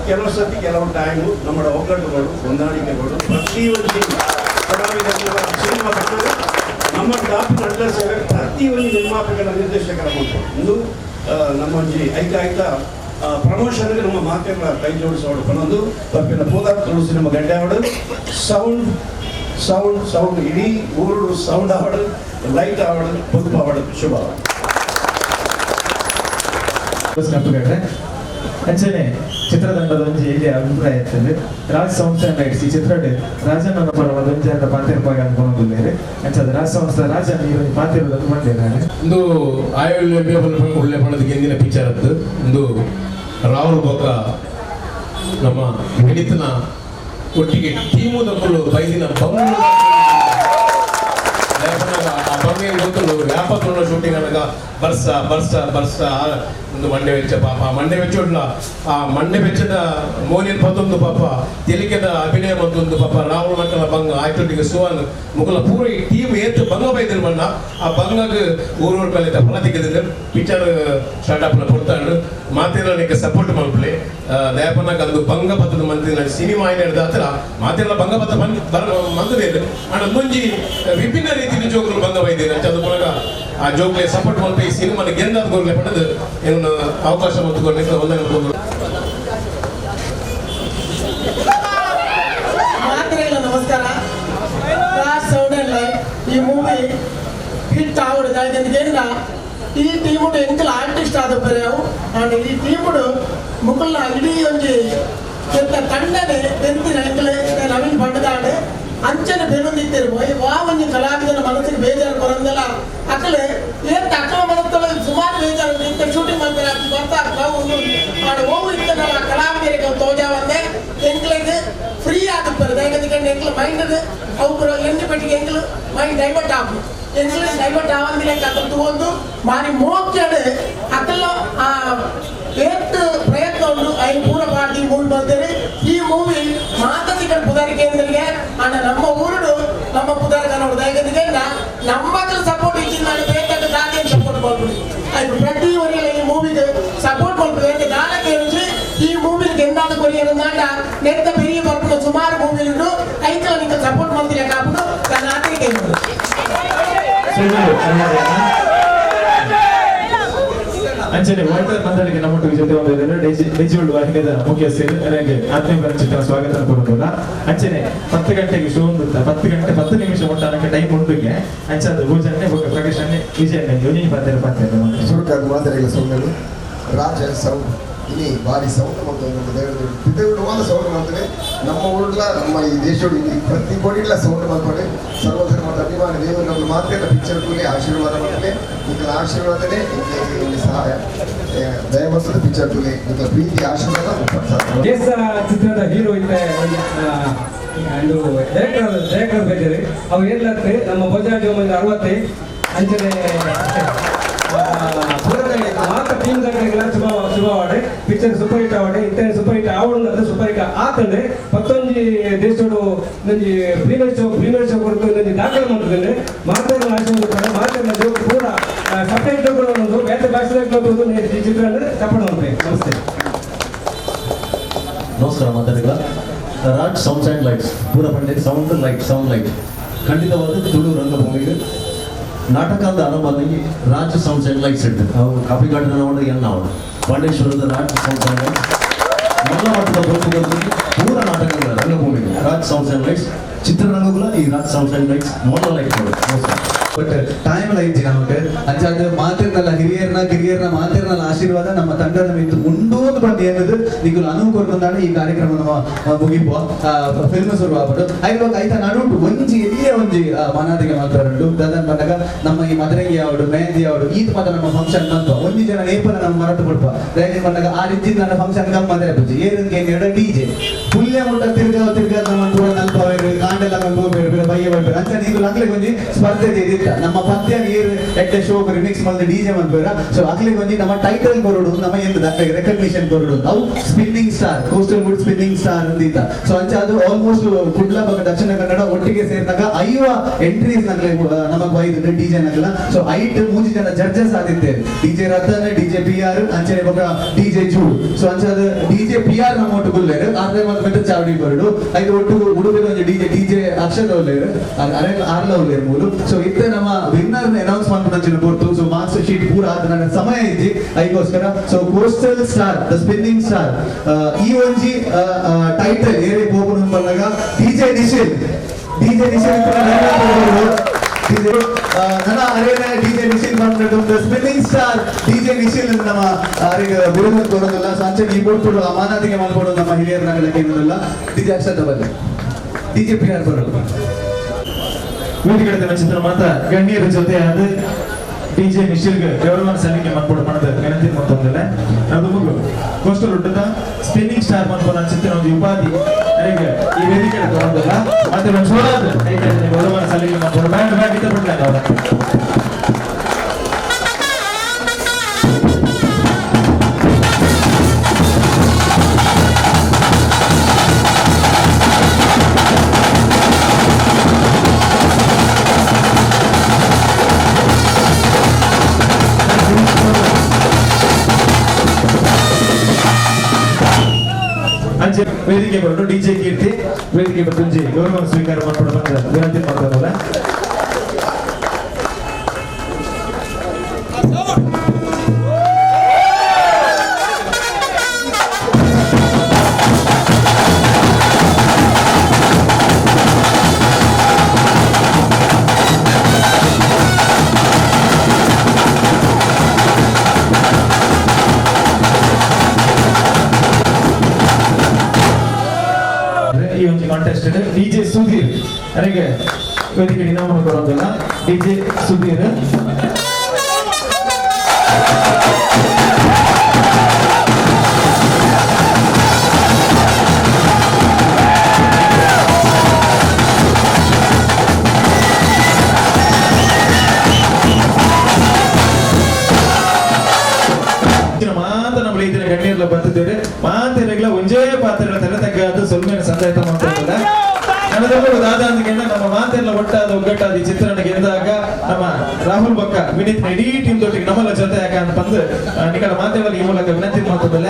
ಕೆಲವು ಸರ್ತಿ ಕೆಲವು ಟೈಮು ನಮ್ಮ ಒಗ್ಗಟ್ಟುಗಳು ಹೊಂದಾಣಿಕೆಗಳು ಪ್ರತಿಯೊಂದು ಸಿನಿಮಾ ಬಂದಾಗ ನಮ್ಮ ಟಾಪ್ ನಟರ ಸೇವೆ ಪ್ರತಿಯೊಂದು ನಿರ್ಮಾಪಕರ ನಿರ್ದೇಶಕರ ಮಕ್ಕಳು ಒಂದು ನಮ್ಮ ಒಂಜಿ ಐತ ಐತ ಪ್ರಮೋಷನ್ಗೆ ನಮ್ಮ ಮಾತೆಲ್ಲ ಕೈ ಜೋಡಿಸೋಡು ಪನ್ನೊಂದು ಬರ್ಪಿನ ಪೂದ ತುಳು ಸಿನಿಮಾ ಗಡ್ಡೆ ಆವಡು ಸೌಂಡ್ ಸೌಂಡ್ ಸೌಂಡ್ ಇಡೀ ಊರು ಸೌಂಡ್ ಆವಡು ಲೈಟ್ ಆವಡು ಬುಕ್ ಆವಡು ಶುಭ ಅಂಚನೆ ಚಿತ್ರತಂಡದ ಒಂಜಿ ಎಲ್ಲಿ ಅಭಿಪ್ರಾಯ ಇರ್ತದೆ ರಾಜ್ ಸಂಸ್ಥೆ ಲೈಟ್ಸ್ ಈ ಚಿತ್ರಡ್ ರಾಜನ ಪರವಾದ ಒಂಜಿ ಅಂತ ಪಾತಿರ್ಪಾಗ ಅನ್ಕೊಂಡಿದ್ದಾರೆ ಅಂಚಾದ ರಾಜ್ ಸಂಸ್ಥೆ ರಾಜನ ಈ ಒಂದು ಪಾತಿರೋದನ್ನು ಬಂದಿದ್ದಾರೆ. ಒಂದು ಆಯುಳ್ಳೆ ಒಳ್ಳೆ ಪಣದ ಗೆಂದಿನ ಪಿಕ್ಚರ್ ಅದು ಒಂದು Rahul ಬೊಕ್ಕ ನಮ್ಮ ವಿನೀತನ ಒಟ್ಟಿಗೆ ಟೀಮು ದಕ್ಕಲು ಬೈದಿನ ಬಂಗ ಆ ಬಂಗ ಗೊತ್ತುಂಡು ವ್ಯಾಪಕ ಶೂಟಿಂಗ್ అనగా ಬರ್ಸ ಬರ್ಸ ಬರ್ಸ ಒಂದು ಮಂಡೆ ವೆಚ್ಚ ಪಾಪ ಮಂಡೆ ವೆಚ್ಚ ಆ ಮಂಡೆ ವೆಚ್ಚದ ಮೋನಿಯನ್ ಪತ್ತೊಂದು ಪಾಪ ತೆಲಿಕೆದ ಅಭಿನಯ ಮತ್ತೊಂದು ಪಾಪ ರಾಹುಲ್ ಮಕ್ಕಳ ಬಂಗ ಆಯ್ತೊಟ್ಟಿಗೆ ಸುವನ್ ಮುಕಲ ಪೂರ ಈ ಟೀಮ್ ಏತು ಬಂಗ ಬೈದಿನ ಬಣ್ಣ ಆ ಬಂಗಗ್ ಊರೂರು ಕಲಿತ ಫಲ ತೆಗೆದಿದ್ದೆ ಪಿಕ್ಚರ್ ಸ್ಟಾರ್ಟ್ ಅಪ್ನ ಕೊಡ್ತಾಂಡು ಮಾತಿರಲಿಕ್ಕೆ ಸಪೋರ್ಟ್ ಮಲ್ಪಲೆ ದಯಾಪನಕ್ಕೆ ಅದು ಬಂಗ ಪತ್ತದ ಮಂತಿನ ಸಿನಿಮಾ ಹಿಡಿದ ಹತ್ರ ಮಾತಿರಲ ಬಂಗ ಪತ್ತ ಮಂತದೇ ಅಂಡ್ ಒಂದೊಂಜಿ ವಿಭಿನ್ನ ರೀತಿಯ ಜೋಕುಲು ಬಂಗ ಬೈದಿನ ಅದು ಮೂಲಕ ಆ ಜೋಕ್ಲೆ ಸಪೋರ್ಟ್ ಮಲ್ಪೆ ಈ ಸಿನಿಮಾನ ಗೆಂದಾದ ಗೋರ್ಲೆ ಪಡೆದು ಏನು ಅವಕಾಶ ಮತ್ತು ಒಂದನ್ನು ಮಾತ್ರೆಲ್ಲ ನಮಸ್ಕಾರ. ರಾಜ್ sound and light ಈ ಮೂವಿ ಹಿಟ್ ಆವಡು ದಾಯ್ದೆಂದ ಈ ಟೀಮುಡು ಎಂಕಲ್ ಆರ್ಟಿಸ್ಟ್ ಆದ ಬರೆಯವು ಅಂಡ್ ಈ ಟೀಮುಡು ಮುಕುಲ್ನ ಇಡೀ ಒಂಜಿ ಎಂತ ತಂಡನೆ ಬೆಂತಿನ ಎಂಕಲ್ ನವೀನ್ ಪಂಡದಾಡು ಅಂಚನೆ ಬೆನ್ನೊಂದಿತ್ತೇರು ವಾ ಒಂಜಿ ಕಲಾವಿದನ ಮನಸ್ಸಿಗೆ ಬೇಜಾರು ಕೊರಂದಲ್ಲ ಅಕಲೆ ಏತ್ ಅಕಲ ಮನಸ್ಸಲ್ಲ ಸುಮಾರು ಬೇಜಾರು ಇಂಥ ಶೂಟಿಂಗ್ ಮಾಡ್ತಾರೆ ಬರ್ತಾ ಒಂದು ಓವು ಇತ್ತನಲ್ಲ ಕಲಾವಿದರಿಗೆ ತೋಜಾವಂದೆ ಎಂಕ್ಲೆಗ್ ಫ್ರೀ ಆಗುತ್ತಾರೆ ಯಾಕಂದ್ರೆ ಎಂಕ್ಲ ಮೈಂಡ್ ಅವು ಎಣ್ಣೆ ಪೆಟ್ಟಿಗೆ ಎಂಕ್ಲು ಮೈಂಡ್ ಡೈವರ್ಟ್ ಆಗು ಎಂಕ್ಲು ಡೈವರ್ಟ್ ಆವಂದಿಲ್ಲ ಅಕಲ್ ತಗೊಂಡು ಮಾರಿ ಮೋಕ್ಷಡು ಅಕಲ ಆ ಏತ್ ಪ್ರಯತ್ನ ಉಂಟು ಐದು ಪೂರ ಪಾರ್ಟಿ ಮೂವಿ ಬರ್ತಾರೆ. ಈ ಮೂವಿ ಮಾತಾಡಿ ಪುದಾರಿ ಕೇಂದ್ರಿಗೆ ಅಣ್ಣ ನಮ್ಮ ಊರುಡು ನಮ್ಮ ಪುದಾರಿ ಕನ್ನಡ ಯಾಕಂದ್ರೆ ನಮ್ಮ ಸಪೋರ್ಟ್ ಇಚ್ಚಿನ ನಾನು ಬೇಕಾದ ದಾಖಲೆ ಸಪೋರ್ಟ್ ಮಾಡ್ಬಿಡಿ ಅದು ಪ್ರತಿ ವರೆಗೆ ಈ ಮೂವಿಗೆ ಸಪೋರ್ಟ್ ಮಾಡ್ಬಿಡಿ ಯಾಕೆ ದಾಖಲೆ ಹೇಳಿದ್ರೆ ಈ ಮೂವಿಗೆ ಎಂದಾದ ಕೊರಿಯರ್ ನಾಟ ನೆತ್ತ பெரிய ಬರ್ಪುನ ಸುಮಾರು ಮೂವಿ ಉಂಟು ಐಕಲ ನಿಂಗೆ ಸಪೋರ್ಟ್ ಮಾಡ್ತೀರಾ ಕಾಪುಡು ನನ್ನ ಆತನಿಗೆ ಅಂಚನೆ ವಾಲ್ಟರ್ ಮಂದಳಿಗೆ ನಮ್ಮೊಟ್ಟಿಗೆ ಜೊತೆ ಒಂದು ಡಿಜಿಟಲ್ ವಾಹಿನಿಯ ಮುಖ್ಯಸ್ಥರು ನನಗೆ ಆತ್ಮೀಯ ಚಿತ್ರ ಸ್ವಾಗತ ಕೊಡುವುದಿಲ್ಲ. ಅಂಚನೆ 10 ಗಂಟೆಗೆ ಶೋ ಉಂಟು 10 ಗಂಟೆ 10 ನಿಮಿಷ ಮುಟ್ಟ ಟೈಮ್ ಉಂಟುಗೆ ಅಂಚಾದ ಭೂಜನ್ನೆ ಪ್ರಕಾಶ್ ವಿಜಯಣ್ಣ ಯೋಜನೆ ಪಾತ್ರ ಪಾತ್ರ ಸುರುಕಾದ ಮಾದರಿಗಳ ಸೌಂಡಲು ರಾಜ ಸೌಂಡ್ ಇಲ್ಲಿ ಭಾರಿ ಸೌಂಡ್ ಮತ್ತು ದೇವರು ಪಿತೃವಾದ ಸೌಂಡ್ ಮಾಡ್ತಾರೆ. ನಮ್ಮ ಊರ್ಲ ನಮ್ಮ ಈ ದೇಶದ ಇಲ್ಲಿ ಪ್ರತಿ ಕೋಟಿಗಳ ಸೌಂಡ್ ಮಾಡ್ತಾರೆ. ಸರ್ವಧರ್ಮದ ಅಭಿಮಾನಿ ದೇವರು ನಮ್ಮ ಮಾತೆಲ್ಲ ಪಿಕ್ಚರ್ ಕೂಲಿ ಆಶೀರ್ವಾದ ಮಾಡ್ತಾರೆ. ನಿಗಳ ಆಶೀರ್ವಾದನೇ ಇಲ್ಲಿ ಸಹಾಯ ದಯಮಸ್ತದ ಪಿಕ್ಚರ್ ಕೂಲಿ ನಿಗಳ ಪ್ರೀತಿ ಆಶೀರ್ವಾದ. ದೇಶ ಚಿತ್ರದ ಹೀರೋ ಇದ್ದ ಒಂದು ಡೈರೆಕ್ಟರ್ ಬೇರೆ ಅವು ಏನ್ಲತ್ತೆ ನಮ್ಮ ಭೋಜರಾಜ್ 60 ಅಂಚನೆ ಮಾತ ಟೀಮ್ ದಾಖಲೆಗಳ ಶುಭ ಶುಭವಾಡೆ picture super hit ಆವಡೆ ಇತ್ತೆ ಸೂಪರ್ ಹಿಟ್ ಆವಡು ಸೂಪರ್ ಹಿಟ್ ಆತಂದ್ರೆ ಪತ್ತೊಂಜಿ ದೇಶಡು ಒಂಜಿ ಪ್ರೀಮಿಯರ್ ಶೋ ಕೊಡ್ತು ಒಂಜಿ ದಾಖಲೆ ಮಾಡ್ತದೆ. ಮಾತೆಲ್ಲ ಆಶೀರ್ವಾದ ಮಾತೆಲ್ಲ ಜೋಕ್ ಪೂರ ಸಪ್ರೇಟ್ ಒಂದು ಬೇರೆ ಭಾಷೆ ಚಿತ್ರ ಸಪೋರ್ಟ್ ಮಾಡ್ತೇವೆ. ನಮಸ್ತೆ. ನಮಸ್ಕಾರ ಮಾತಾಡಿಗಳ ರಾಜ್ sounds and lights ಪೂರ ಪಂಡೆ sound light sound light ಖಂಡಿತವಾದ Tulu ರಂಗಭೂಮಿಗೆ ನಾಟಕ ಅಂತ ಆರಂಭ ಆದಂಗೆ ರಾಜ್ sounds and lights ಇರ್ತದೆ. ಅವು ಕಾಫಿ ಗಾರ್ಡನ್ ಅವಳು ಎಲ್ಲ ಅವಳು ಪಾಂಡೇಶ್ವರದ ರಾಜ್ sounds and lights ಮಲ್ಲ ಮಟ್ಟದ ಬದುಕುಗಳಲ್ಲಿ ಪೂರ ನಾಟಕಗಳ ರಂಗಭೂಮಿಗೆ ರಾಜ್ sounds and lights ಚಿತ್ರರಂಗಗಳ ಈ ರಾಜ್ sounds and lights ಮೊದಲ light. But time ಲೈಜಿ ನಮಗೆ ಅಂಚಾದ ಮಾತಿರ್ನಲ್ಲ ಹಿರಿಯರ್ನ ಕಿರಿಯರ್ನ ಮಾತಿರ್ನಲ್ಲ ಆಶೀರ್ವಾದ ನಮ್ಮ ತಂಡದ ಮಿತ್ತು ಉಂಡೋದು ಬಂದು ಏನದು ನಿಗುಲು ಅನುವು ಕೊರ್ಕೊಂಡಾಣ ಈ ಕಾರ್ಯಕ್ರಮ ನಮ್ಮ ಮುಗಿಪುವ ಫಿಲ್ಮ್ ಶುರು ಆಗ್ಬಿಟ್ಟು ಐವಾಗ ಐತ ನಡುಂಟು ಒಂಜಿ ಎಲ್ಲಿಯ ಒಂಜಿ ಮನಾದಿಗೆ ಮಾತ್ರ ಉಂಟು ದದನ್ ಬಂದಾಗ ನಮ್ಮ ಈ ಮದರಂಗಿ ಅವಡು ಮೆಹಂದಿ ಅವಡು ಈತ ಮಾತ್ರ ನಮ್ಮ ಫಂಕ್ಷನ್ ಬಂತು ಒಂಜಿ ಜನ ನೇಪನ ನಮ್ಮ ಮರತು ಕೊಡ್ಪ ದಯವಿಟ್ಟು ಬಂದಾಗ ಆ ರೀತಿ ನನ್ನ ಫಂಕ್ಷನ್ ಗಮ್ಮದ್ರೆ ಬುಜ್ಜಿ ಏನಿಗೆ ಎರಡು ಡಿಜೆ ಪುಲ್ಯ ಮುಟ್ಟ ತಿರ್ಗ ತಿರ್ಗ ನಮ್ಮ ಪೂರ ನಲ್ಪ ಕಾಂಡೆಲ್ಲ ಹೋಗ್ಬೇಡ ಬೈಯ ಬರ್ಬೇಡ ಅಂತ ನೀವು ಅಗ್ಲಿಗೆ ಒಂಜಿ ಸ್ಪರ್ಧೆ ಇತ್ತ ನಮ್ಮ ಪದ್ಯ ಏರು ಎಡ್ಡೆ ಶೋ ರಿಮಿಕ್ಸ್ ಮಾಡಿದ ಡಿಜೆ ಮಾಡ್ಬೇಡ. ಸೊ ಅಗ್ಲಿಗೆ ಒಂಜಿ ನಮ್ಮ ಟೈಟಲ್ ಕೊರಡು ನಮ್ಮ ಎಂತದ ಅಗ್ಲಿಗೆ ರೆಕಗ್ನಿಷನ್ ಕೊರಡು ಅವು spinning star coastal wood spinning star ಅಂದಿತ್ತ. So ಅಂಚ ಅದು ಆಲ್ಮೋಸ್ಟ್ ಕುಡ್ಲ ಬಗ ದಕ್ಷಿಣ ಕನ್ನಡ ಒಟ್ಟಿಗೆ ಸೇರಿದಾಗ 5 ಎಂಟ್ರೀಸ್ ನಗಲೆ ನಮಗ್ ವೈದ್ ಡಿಜೆ ನಗಲ. ಸೊ 5 3 ಜನ judges ಆದಿತ್ತೇವೆ DJ Ratan DJ P R ಅಂಚನೆ ಬೊಕ ಡಿಜೆ ಜೂಡ್. ಸೊ ಅಂಚ ಅದು DJ P R ನಮ್ಮ ಒಟ್ಟು ಗುಲ್ಲೇರು ಆದ್ರೆ ಮತ್ತೆ ಚಾವಡಿ ಬರಡು ಐದು ಒಟ್ಟು ಉಡುಪಿನ ಒಂಜಿ ಡಿಜೆ ಡಿಜೆ ಅಕ್ಷದ ಉಲ್ಲೇರು ಅರೆ ಆರ್ಲ ಉಲ್ಲೇರು ಮೂಲು. ಸೊ ಇತ್ತೆ ನಮ್ಮ ವಿನ್ನರ್ ಅನೌನ್ಸ್ ಮಾಡ್ಕೊಂಡು ಕೊಡ್ತು. So marks sheet ಪೂರ ಆದ ನನ್ನ ಸಮಯ ಇಜ್ಜಿ ಐಗೋಸ್ಕರ. So coastal star the spinning star ಈ ಒಂಜಿ ಟೈಟಲ್ ಏರೇ ಪೋಪುನ ಬಂದಾಗ ಡಿಜೆ ನಿಶಿಲ್ ಡಿಜೆ ನಿಶಿಲ್ ನನ್ನ ಅರೇನ ಡಿಜೆ ನಿಶಿಲ್ ಬಂದ್ಬಿಟ್ಟು the spinning star DJ Nishil ನಮ್ಮ ಅರೆಗೆ ಬಿರುದು ಕೊಡೋದಿಲ್ಲ. ಸೊ ಅಂಚೆ ಈ ಕೊಡ್ಕೊಡು ಅಮಾನತಿಗೆ ಮಾಡ್ಕೊಡೋದು ನಮ್ಮ ಹಿರಿಯರ ನಗಲಕ್ಕೆ ಏನೋದಿಲ್ಲ. ಡಿಜೆ ಅಕ್ಷತ ಬರಲಿ DJ P R ಬರಲ್ಲ ವೇದಿಕೆ ಚಿತ್ರ ಮಾತ್ರ ಗಣ್ಯರ ಜೊತೆ ಅದು ಡಿಜೆ ಮಿಶಿಲ್ಗೆ ಗೌರವ ಸಲ್ಲಿಕೆ ಮನ್ಪೊಡು ಪಣದ ವಿನಂತಿ ಮಲ್ತೊಂದುಲ್ಲೆ. ನದುಮುಗು ಕೋಸ್ಟಲ್ ಉಡ್ಡದ ಸ್ಪಿನ್ನಿಂಗ್ ಸ್ಟಾರ್ ಮನ್ಪುನ ಚಿತ್ರ ಒಂದು ಉಪಾಧಿ ಅರೆಗೆ ಈ ವೇದಿಕೆ ತಗೊಂಡಲ್ಲ ಮತ್ತೆ ಒಂದು ಸೋಡಾದ ಗೌರವ ಸಲ್ಲಿಕೆ ಮನ್ಪೊಡು ಬ್ಯಾಂಡ್ ಬ್ಯಾಂಡ್ ಇತ್ತ ಬಿಡ್ಲ ಅವರ ವೇದಿಕೆ ಬರೋದು ಡಿಜೆ ಕೀರ್ತಿ ವೇದಿಕೆ ಬರ್ತುಂಜಿ ಗೌರವ ಸ್ವೀಕಾರ ಮಾಡ್ಕೊಂಡು ಬಂದ ವಿನಂತಿ ಮಾಡ್ತಾರಲ್ಲ. ಈ ಒಂದು ಕಾಂಟೆಸ್ಟ್ ಡಿಜೆ ಸುಧೀರ್ ನನಗೆ ವೇದಿಕೆ ಇನಾಮನ್ನು ಕೊಡೋದಿಲ್ಲ. ಡಿಜೆ ಸುಧೀರ್ ಮಾತ ನಮ್ಮ ಇದನ್ನ ಗಣ್ಯರ್ಲ ಬರ್ತಿದ್ದೇವೆ ಮಾತೆರೆಗ್ಲ ಒಂಜೇ ಪಾತ್ರೆಗಳ ತಲೆ ತಗ್ಗಾದ ಸೊಲ್ಮೆನ ಸಂದಾಯತ ಮಾಡ್ತಾ ನನದೊಬ್ಬರು ದಾದ ಅಂದ್ಕೊಂಡು ನಮ್ಮ ಮಾತೆಲ್ಲ ಒಟ್ಟಾದ ಒಗ್ಗಟ್ಟಾದ ಈ ಚಿತ್ರಣ ಗೆದ್ದಾಗ ನಮ್ಮ ರಾಹುಲ್ ಬಕ್ಕ ವಿನೀತ್ ಇಡೀ ಟೀಮ್ ದೊಟ್ಟಿಗೆ ನಮ್ಮಲ್ಲ ಜೊತೆ ಯಾಕ ಅಂತ ಬಂದು ನಿಕಲ ಮಾತೆಲ್ಲ ಈ ಮೂಲಕ ವಿನಂತಿ ಮಾಡ್ತದಲ್ಲ.